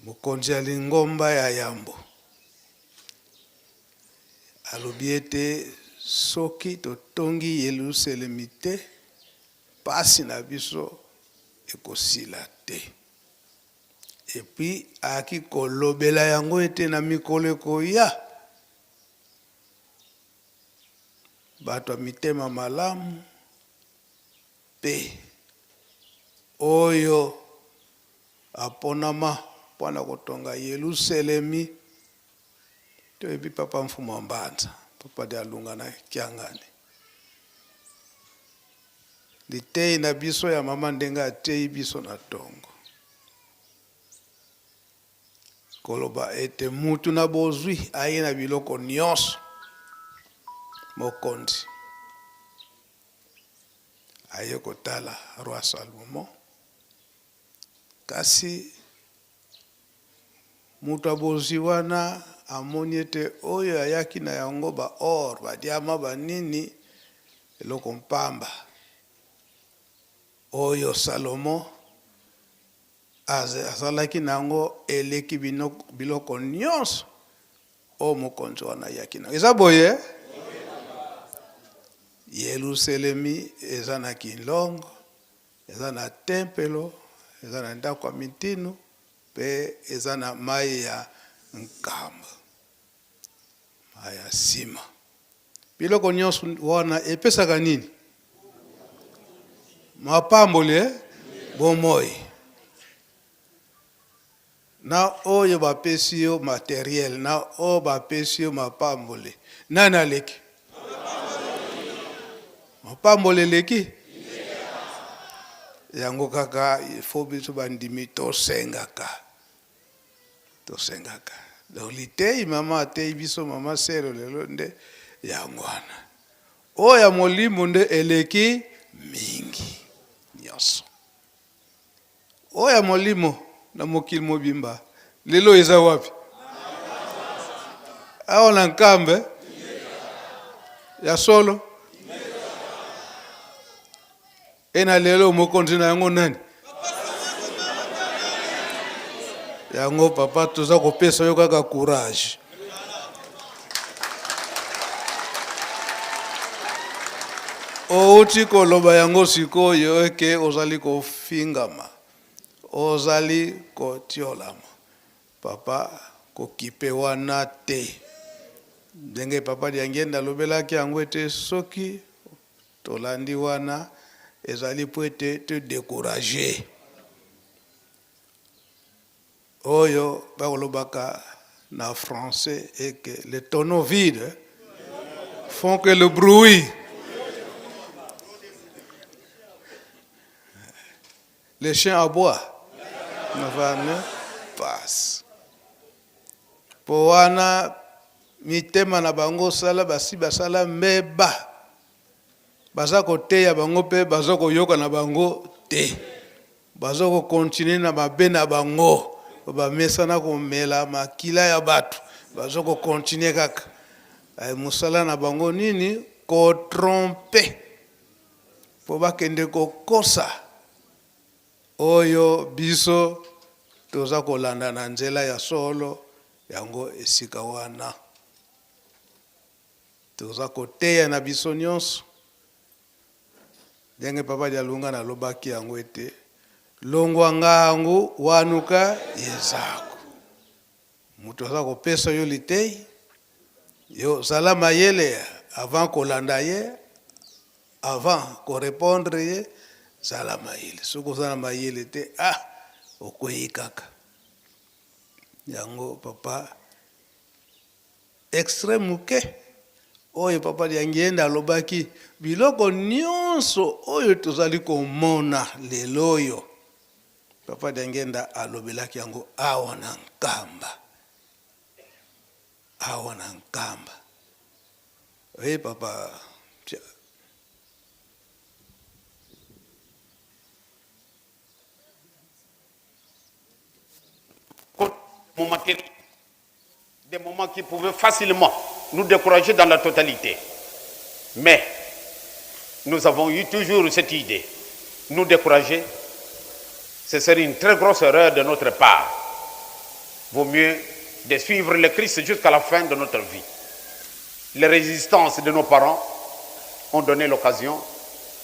mokonzi ya lingomba ya yambo. Alobi ete soki totongi Yelusalemi te, pasi na biso ekosila te. Et puis ayaki kolobela yango ete na mikolo ekoya, bato ya mitema malamu mpe oyo aponama mpo na kotonga Yelusalemi. Toyebi Papa Mfumu wa Mbanza, Papa Dialunga na Kiangani. Liteyi na biso ya mama ndenge ateyi biso na tongo. Koloba ete mutu na bozwi aye na biloko nionso, mokonzi aye kotala roi Salomon, kasi moto ya bozwi wana amoni ete oyo ayaki na yango ba or, ba diama, ba nini, eloko mpamba. Oyo Salomon Azalaki na yango eleki biloko nyonso oyo mokonzi wana ayaki na yango. Eza boye? Yeluselemi eza na kinlongo, eza na tempelo, eza na ndako ya mitinu, mpe eza na mai ya nkamba, mai ya nsima. Biloko nyonso wana epesaka nini? Mapamboli, eh? Bomoi. Na oyo bapesi yo materiel, na oyo bapesi yo mapamboli, nani aleki? Mapamboli eleki? Yango kaka il faut biso bandimi tosengaka. Tosengaka. Donc liteyi mama ateyi biso mama sero lelo nde yango wana. Oyo ya molimo nde eleki mingi nyonso. Oyo ya molimo na mokili mobimba lelo eza wapi? Awa na Nkambe ya solo. E na lelo mokonzi na yango nani? Yango papa toza kopesa yo kaka courage. Outi koloba yango sikoyo eke ozali kofingama, ozali kotiolama. Papa kokipe wana te. Ndenge papa Diangienda alobelaki yango ete soki Tolandi wana ezali mpo ete to decourager oyo bakolobaka na français et que les tonneaux vides font que le bruit. Les chiens aboient na passe. Po wana mitema na bango sala basi basala mbeba. Baza koteya bango pe baza koyoka na bango te. Baza ko continuer na mabe na bango. Bamesana komela makila ya batu. Baza ko continuer kaka. Mosala na bango nini? Ko tromper. Po bakende kokosa oyo biso toza kolanda na nzela ya solo yango esika wana. Toza koteya na biso nionso ndenge papa Dialungana alobaki yango ete longwa ngangu wanuka yezaku. Moto aza kopesa yo liteyi, yo zala mayele avant kolanda ye, avant ko repondre ye, zala mayele. Soki oza na mayele te, ah okweyi kaka. Yango papa Extrait moke oyo Papa Diangienda alobaki, biloko nionso oyo tozali komona lelo oyo, Papa Diangienda alobelaki yango awa na Nkamba. Awa na Nkamba. Oui, Papa. Des moments qui pouvaient facilement nous décourager dans la totalité. Mais nous avons eu toujours cette idée. Nous décourager, ce serait une très grosse erreur de notre part. Vaut mieux de suivre le Christ jusqu'à la fin de notre vie. Les résistances de nos parents ont donné l'occasion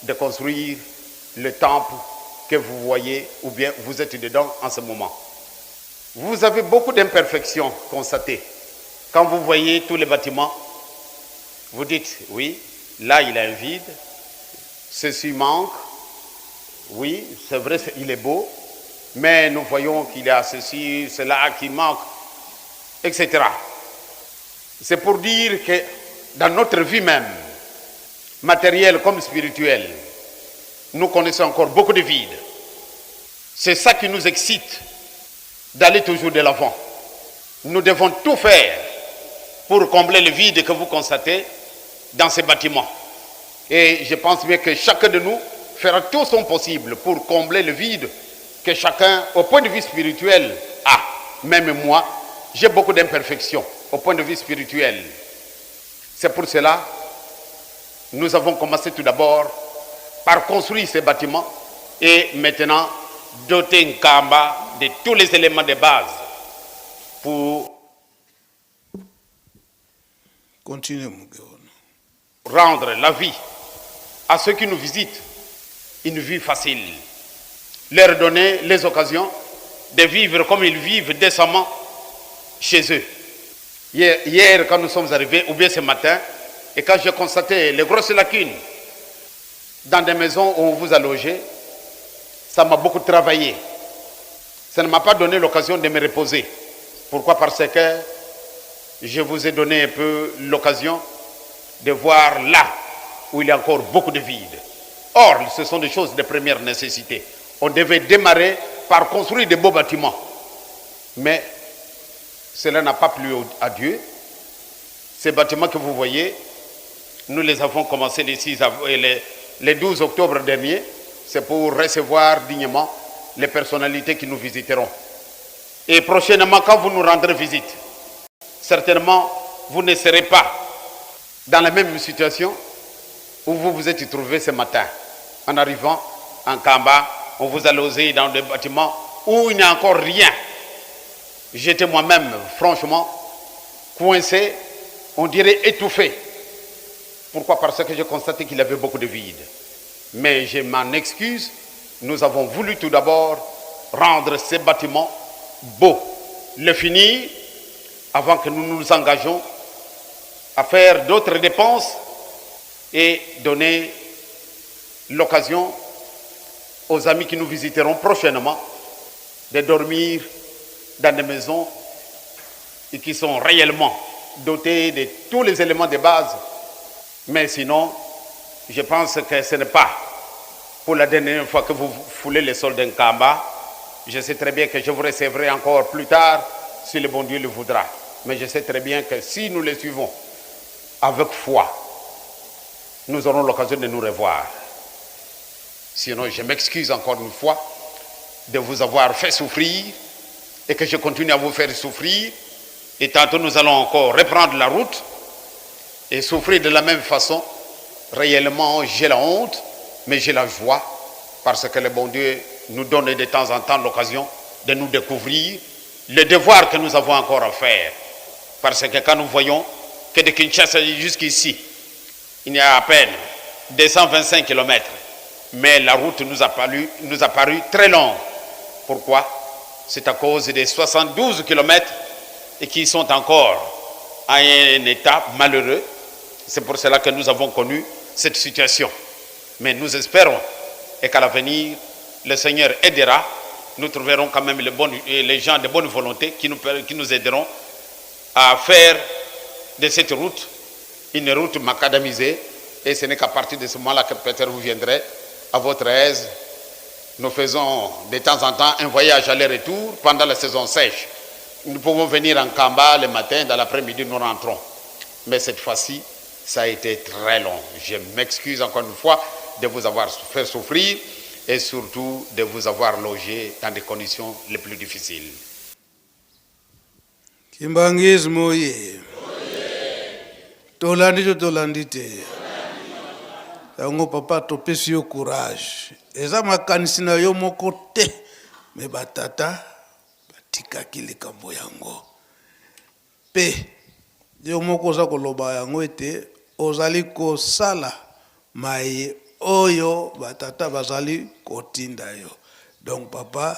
de construire le temple que vous voyez ou bien vous êtes dedans en ce moment. Vous avez beaucoup d'imperfections constatées. Quand vous voyez tous les bâtiments, vous dites, oui, là il a un vide, ceci manque, oui, c'est vrai, il est beau, mais nous voyons qu'il y a ceci, cela qui manque, etc. C'est pour dire que dans notre vie même, matérielle comme spirituelle, nous connaissons encore beaucoup de vides. C'est ça qui nous excite d'aller toujours de l'avant. Nous devons tout faire pour combler le vide que vous constatez dans ces bâtiments. Et je pense bien que chacun de nous fera tout son possible pour combler le vide que chacun, au point de vue spirituel, a. Même moi, j'ai beaucoup d'imperfections au point de vue spirituel. C'est pour cela nous avons commencé tout d'abord par construire ces bâtiments et maintenant doter Nkamba de tous les éléments de base pour Continuez, rendre la vie à ceux qui nous visitent une vie facile. Leur donner les occasions de vivre comme ils vivent décemment chez eux. Hier, hier, quand nous sommes arrivés, ou bien ce matin, et quand j'ai constaté les grosses lacunes dans des maisons où on vous a logé, ça m'a beaucoup travaillé. Ça ne m'a pas donné l'occasion de me reposer. Pourquoi Parce que je vous ai donné un peu l'occasion de voir là où il y a encore beaucoup de vide. Or, ce sont des choses de première nécessité. On devait démarrer par construire de beaux bâtiments. Mais cela n'a pas plu à Dieu. Ces bâtiments que vous voyez, nous les avons commencés les, 6 les, les 12 octobre dernier. C'est pour recevoir dignement les personnalités qui nous visiteront. Et prochainement, quand vous nous rendrez visite, certainement, vous ne serez pas dans la même situation où vous vous êtes trouvé ce matin. En arrivant en Kamba, on vous a logé dans des bâtiments où il n'y a encore rien. J'étais moi-même, franchement, coincé, on dirait étouffé. Pourquoi Parce que j'ai constaté qu'il avait beaucoup de vide. Mais je m'en excuse, nous avons voulu tout d'abord rendre ces bâtiments beaux, le finir avant que nous nous engagions à faire d'autres dépenses et donner l'occasion aux amis qui nous visiteront prochainement de dormir dans des maisons et qui sont réellement dotées de tous les éléments de base. Mais sinon, je pense que ce n'est pas pour la dernière fois que vous foulez le sol d'un Kamba. Je sais très bien que je vous recevrai encore plus tard si le bon Dieu le voudra. Mais je sais très bien que si nous le suivons avec foi, nous aurons l'occasion de nous revoir. Sinon, je m'excuse encore une fois de vous avoir fait souffrir et que je continue à vous faire souffrir. Et tantôt, nous allons encore reprendre la route et souffrir de la même façon. Réellement, j'ai la honte, mais j'ai la joie parce que le bon Dieu nous donne de temps en temps l'occasion de nous découvrir le devoir que nous avons encore à faire. Parce que quand nous voyons que de Kinshasa jusqu'ici, il y a à peine 225 km, mais la route nous a paru, nous a paru très longue. Pourquoi C'est à cause des 72 km et qui sont encore à un état malheureux. C'est pour cela que nous avons connu cette situation. Mais nous espérons et qu'à l'avenir, le Seigneur aidera. Nous trouverons quand même les, bonnes, les gens de bonne volonté qui nous, qui nous aideront à faire de cette route une route macadamisée. Et ce n'est qu'à partir de ce moment-là que peut-être vous viendrez à votre aise. Nous faisons de temps en temps un voyage aller-retour pendant la saison sèche. Nous pouvons venir en Kamba le matin, dans l'après-midi, nous rentrons. Mais cette fois-ci, ça a été très long. Je m'excuse encore une fois de vous avoir fait souffrir et surtout de vous avoir logé dans des conditions les plus difficiles. Kimbanguisme oye. Tolandi to tolandi te. Yango papa topesi yo courage. Eza makanisi na yo moko te. Me batata batikaki likambo yango. Pe yo moko oza koloba yango ete ozali kosala maye oyo batata bazali kotinda yo. Donc papa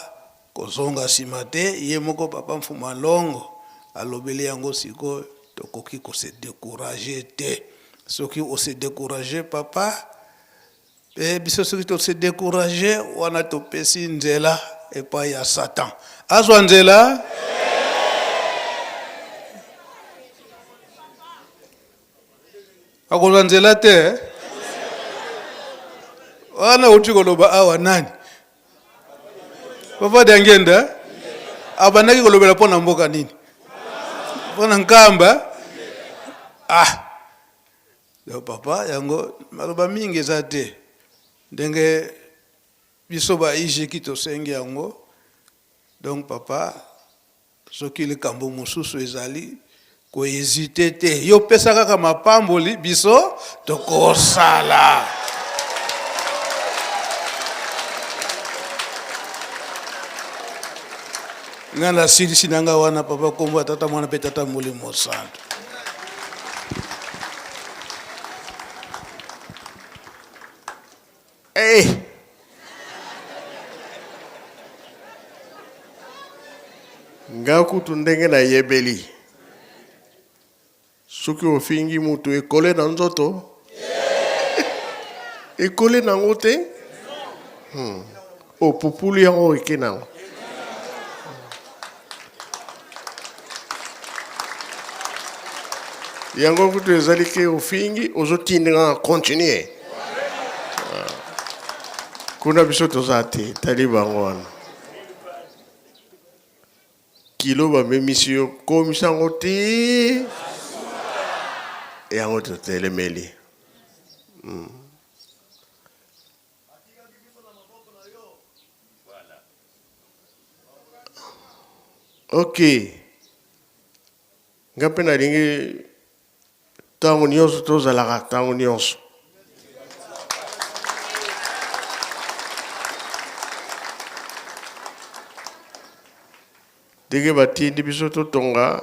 kozonga nsima te, ye moko papa Mfuma Longo alobeli yango sikoyo, tokoki ko se décourager te. Soki o se décourager papa, pe biso soki to se décourager wana topesi nzela epai ya Satan. Azwa nzela akozwa nzela te wana uti koloba awa nani papa diangenda abandaki kolobela mpo na mboka nini? Mpona Nkamba? Ah! Donc papa, yango maloba mingi eza te. Ndenge biso ba IGK tosengi yango. Donc papa, soki likambo mosusu ezali, ko hésiter te. Yo pesa kaka mapamboli, biso tokosala. Nga nasilisi na nga wana papa, kombo ya Tata, Mwana mpe Tata Molimo Santo. Hey! Nga kutu ndenge nayebeli, soki ofingi mutu ekole na nzoto, ekole nango te, opupuli yango eke nango. Yango kutu ezali ke ofingi ozotinda nga continue. Kuna biso toza te, tali bango wana. Kilo bamemisi yo, komisa yango te. Yango totelemeli. Ok. Nga mpe nalingi ntango nyonso tozalaka ntango nyonso. Ndenge batindi biso totonga,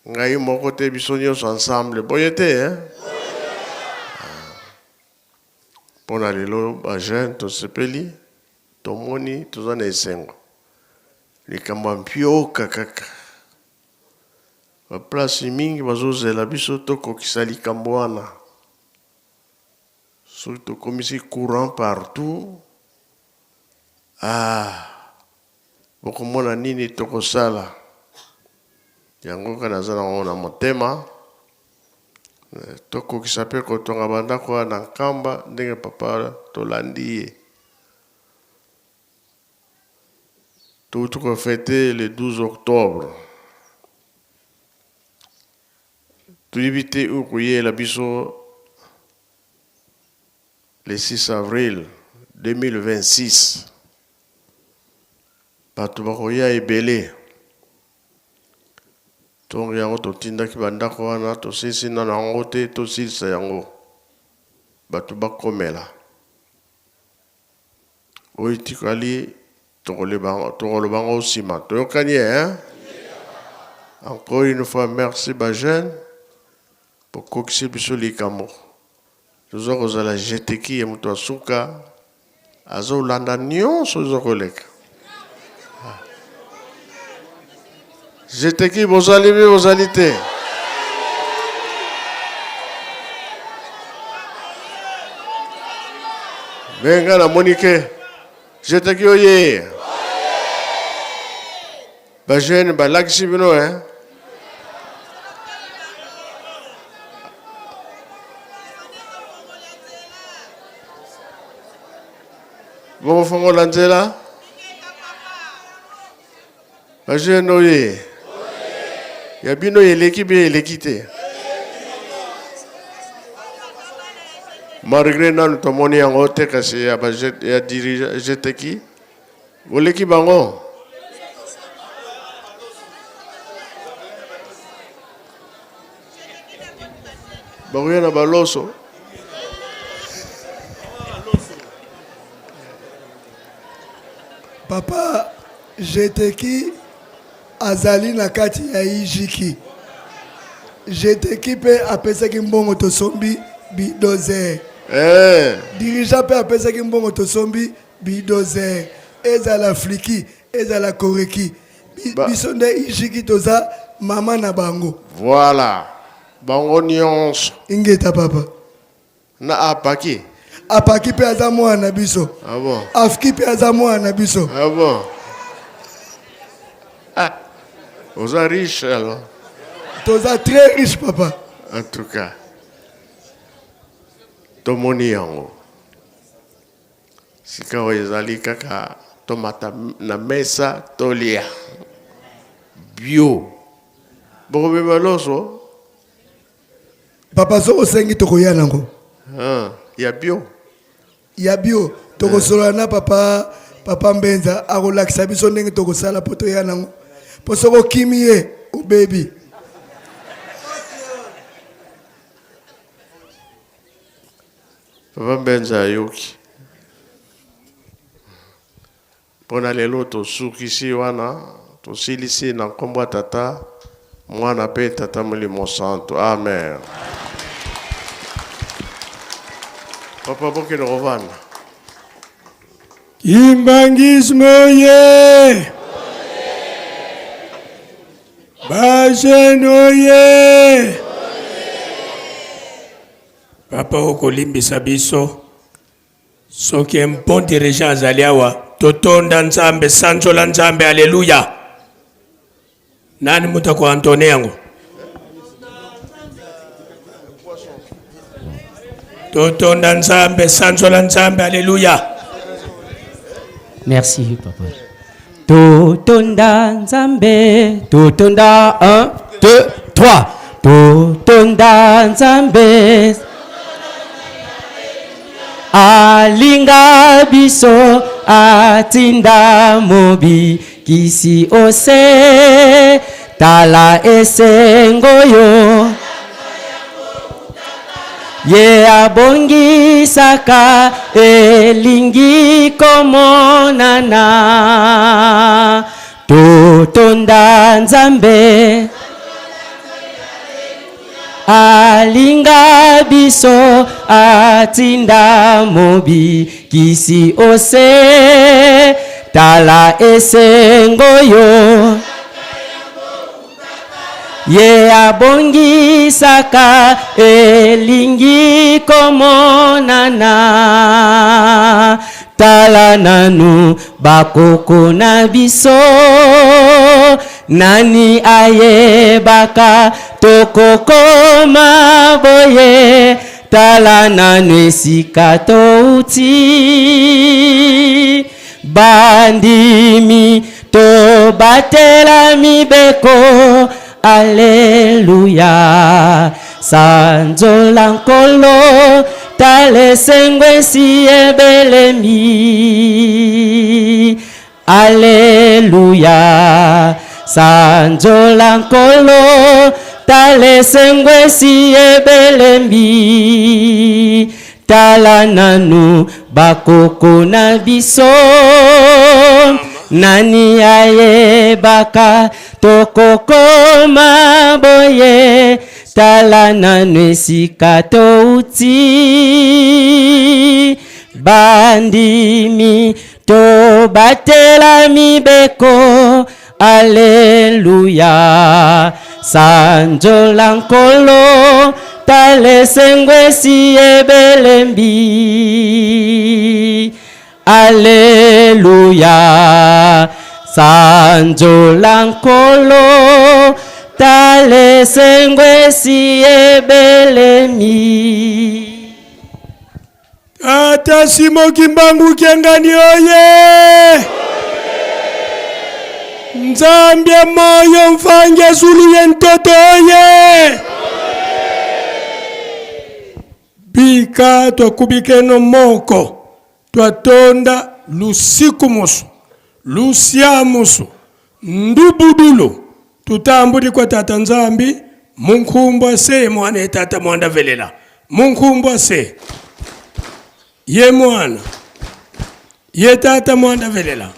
ngai moko te, biso nyonso ensemble. Boye te, hein? Mpona lelo ba jeune tosepeli, tomoni toza na esengo. Likambo ya mpioka kaka. Ba place mingi bazozela biso tokokisa likambo wana. Soki tokomisi courant partout, bokomona nini tokosala. Yango kaka naza nango na motema. Tokokisa pe kotonga bandako wana na Nkamba ndenge papa tolandi ye. Touti kofete le 12 octobre. Toyebi te oyo koyela biso le 6 avril 2026. Bato bakoya ebele. Ntongo yango totindaki bandako wana, tosilisi nano yango te, tosilisa yango. Bato bakomela. Oyo etikali tokoloba yango nsima. Toyokani, hein? Encore une fois, merci ba jeunes. Bokokisi biso likambo. Toza kozala jeteki ya moto ya suka, azolanda nyonso eza koleka. Jeteki bozali mpe bozali te. Me nga namoni ke jeteki oye. Ba jeune balakisi bino, hein? Bokofongola nzela. Ba jeune oye. Ya bino eleki be eleki te. Malgré nanu tomoni yango te, kasi ya ba ya dirige jeteki boleki bango. Bakoya na baloso. Papa Jeteki azali na kati ya Ijiki. Jeteki pe apesaki mbongo tosombi bulldozer. Dirigeant pe apesaki mbongo tosombi bulldozer. Ezala fliki, ezala koreki. Biso nde Ijiki toza mama na bango. Voilà. Bango nyonso. Ingeta papa. Na apaki. Apaki pe aza mwana na biso. Ah bon. Afki pe aza mwana na biso. Ah bon. Ah. Oza riche alors. Toza très riche papa. En tout cas. Tomoni yango. Sika oyo ezali kaka tomata na mesa tolia. Bio. Bokomema loso? Papa, soki osengi tokoya nango. Ah, ya bio. Ya bio tokosolola na papa, papa Mbenza akolakisa biso ndenge tokosala mpo toya nango, mpo soki okimi ye obebi. Papa Mbenza ayoki. Mpo na lelo tosukisi wana, tosilisi na nkombo ya Tata, Mwana mpe Tata Molimo Santu. Amen. Papa, bokende kovanda. Kimbanguisme oye! Ba jeunes oye! Papa, okolimbisa biso soki un bon dirigeant azali awa. Totonda Nzambe, sanzola Nzambe, aleluya. Nani moto akoantone yango? Totonda Nzambe, sanzola Nzambe, aleluya. Merci papa. Totonda Nzambe, totonda. 1, 2, 3. Totonda Nzambe. Alinga biso atinda mobi kisi ose tala esengo yo ye abongisaka elingi komonana. Totonda Nzambe alinga biso atinda mobikisi ose tala esengo yo ye abongisaka elingi komonana. Tala nanu bakoko na biso, nani ayebaka tokokoma boye? Tala nanu esika touti, bandimi tobatela mibeko. Aleluya, sanzola Nkolo, tala esengo esi ebelemi. Aleluya, sanzola Nkolo, tala esengo esi ebelemi. Tala nanu bakoko na biso, nani ayebaka tokokoma boye? Tala nanu esika touti, bandimi tobatela mibeko. Aleluya, sanzola Nkolo, tala esengo esi ebelembi. Aleluya, sanzola Nkolo, tala esengo esi ebelemi. Tata Simon Kimbangu Kiangani oye! Nzambe moyo mfange zulu ye ntoto oye! Bika twakubikeno moko twatonda lusiku musu lusia musu ndubudulu tutambuli kwa tata Nzambi munkumbwa se mwana ye tata mwanda velela munkumbwa se ye mwana ye tata mwanda velela.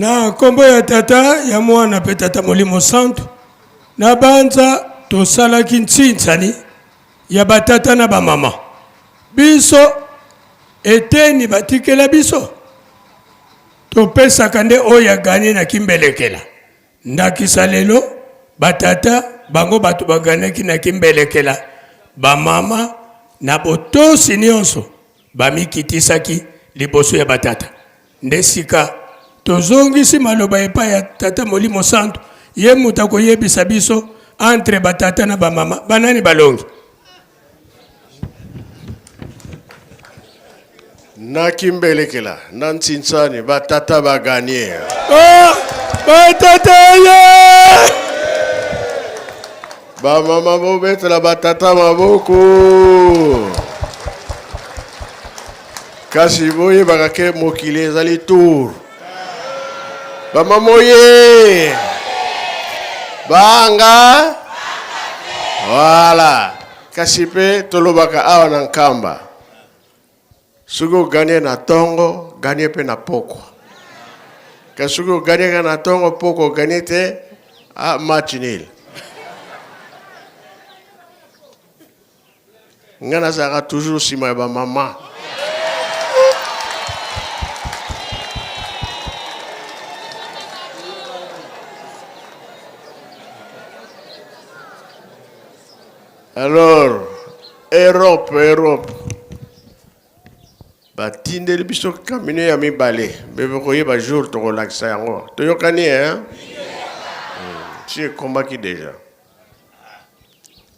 Na nkombo ya Tata, ya Mwana mpe Tata Molimo Santu, nabanza tosalaki ntsinsani ya batata na bamama. Biso eteni batikela biso topesaka nde oyo aganye na kimbelekela. Ndakisa lelo batata bango bato baganyaki na kimbelekela, bamama na botosi nyonso bamikitisaki liboso ya batata. Nde sika tozongisi maloba epai ya Tata Molimo Santu, ye moto akoyebisa biso entre batata na bamama banani balongi. Na kimbelekela na ntsinsani batata ba gagner. Oh, batata ye! Bamama bobetela batata maboko. Kasi boyebaka ke mokili ezali tour. Bamama oye! Banga! Voilà. Kasi pe tolobaka awa na Nkamba. Soki oganye na tongo, ganye pe na pokwa. Kasi soki oganye kaka na tongo, pokwa oganye te, ah, match nul. Nga nazalaka toujours sima ya ba mama. Alors, Europe, Europe. Batindeli biso camion ya mibale. Bebe koyeba jour tokolakisa yango. Toyokani hein? Hmm. Si ekombaki déjà.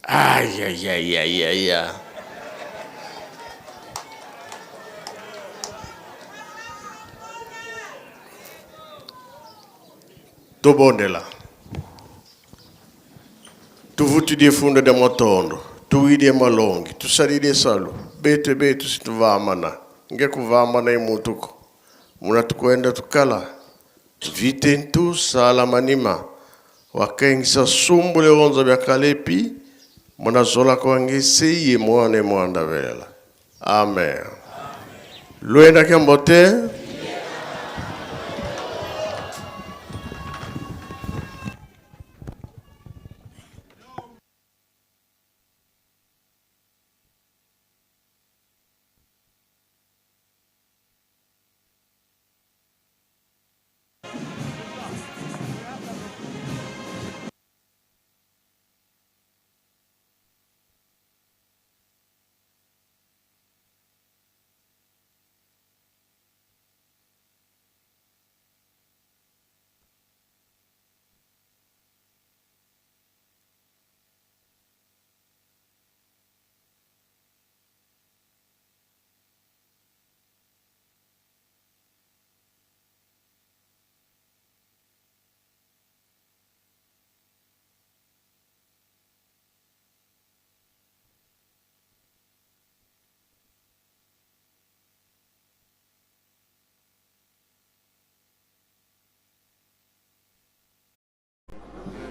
Aïe, aïe, aïe, aïe, aïe. Tobondela. Tuvutidie funda dia matondo, tuidie malongi, tusalidie salu, betu betu situvamana, nge kuvamana imutuko. Muna tukuenda tukala, vitentu sala manima, wakengisa sumbule onza bya kalepi, muna zola kwange seye mwane mwanda vela. Amen. Luenda ke mbote.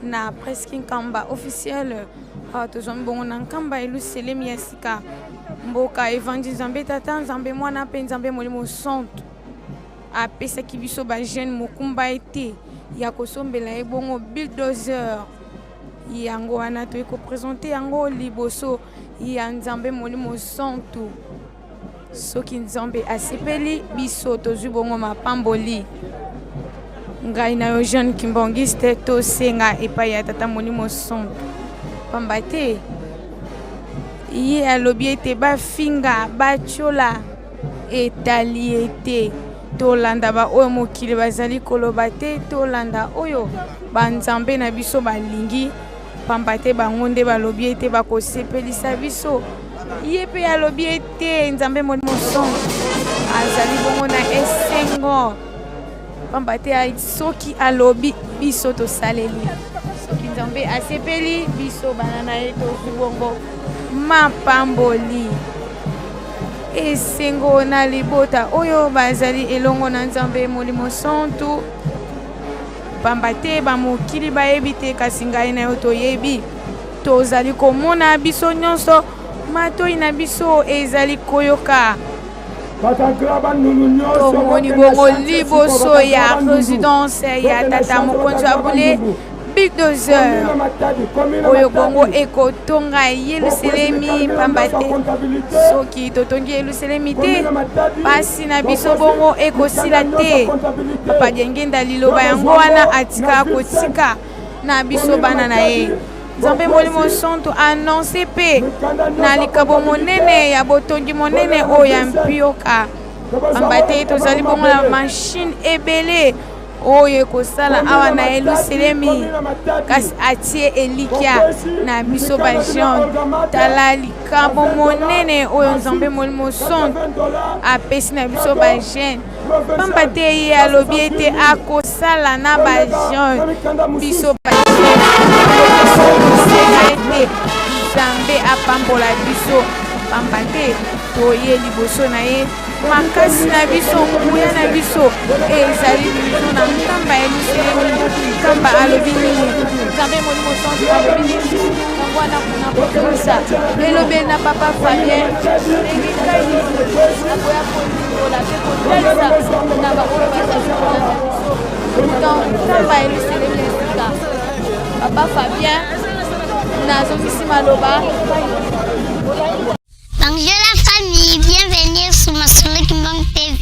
Na presque Nkamba officiel awa tozwami bongo na Nkamba Yelusalemi ya sika mboka evandi Nzambe Tata Nzambe Mwana mpe Nzambe Molimo Santu apesaki biso ba jeune mokumba ete ya kosombela ye bongo bulldozer yango wana toyei kopresente yango liboso ya Nzambe Molimo Santu. Soki Nzambe asepeli biso tozwi bongo mapamboli. Ngai na yo jeune kimbanguiste tosenga epai ya Tata Molimo Santu, pamba te ye alobi ete bafinga batyola etali ye te. Tolanda baoyo mokili bazali koloba te, tolanda oyo banzambe na biso balingi. Pamba te bango nde balobi ete bakosepelisa biso. Ye mpe alobi ete Nzambe Molimo Santu azali bongo na esengo, pamba te soki alobi biso tosaleli. Soki Nzambe asepeli biso bana na ye tozwi bongo mapamboli. Esengo na libota oyo bazali elongo na Nzambe Molimo Santu. Pamba te bamokili bayebi te, kasi ngai na yo toyebi. Tozali komona biso nyonso, matoi na biso ezali koyoka. Tomoni bongo liboso ya residence ya tata mokonzi wa bule bulldozer oyo bongo ekotonga Yelusalemi, pamba te soki totongi Yelusalemi te, pasi na biso bongo ekosila te. Papa Diangenda liloba yango wana atika kotika na biso bana na ye. Nzambe Molimo Santu annonce mpe na likabo monene ya botongi monene oyo ya mpioka, pamba te tozali bongo na mashine ebele oyo ekosala awa na Yelusalemi, kasi atie elikya na biso ba jeune. Tala likabo monene oyo Nzambe Molimo Santu apesi na biso ba jeune, pamba te ye alobi ete akosala na ba jeune. Biso ba jeune ete Nzambe apambola biso, pamba te toye liboso na ye. Makasi na biso, nguya na biso ezali biso na Nkamba ya Yelusalemi. Nkamba alobi nini? Nzambe Molimo Santu alobi nini? Yango wana kuna kozongisa elobeli na Papa Fabien ndenge kani akoya kolimbola mpe kotalisa na baoyo bazali kolanda biso donc Nkamba ya Yelusalemi ya sika. Papa Fabien, nazongisi maloba. Bonjour la famille, bienvenue sur Masolo Kimbang TV.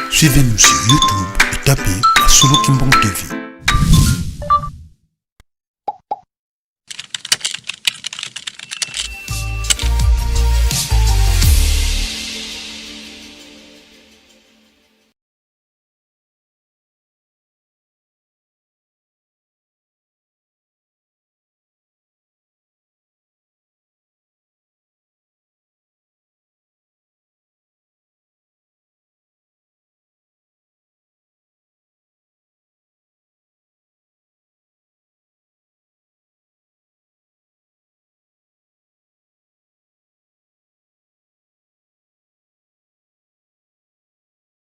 Suivez-nous sur YouTube et tapez Masolo Kimbang TV.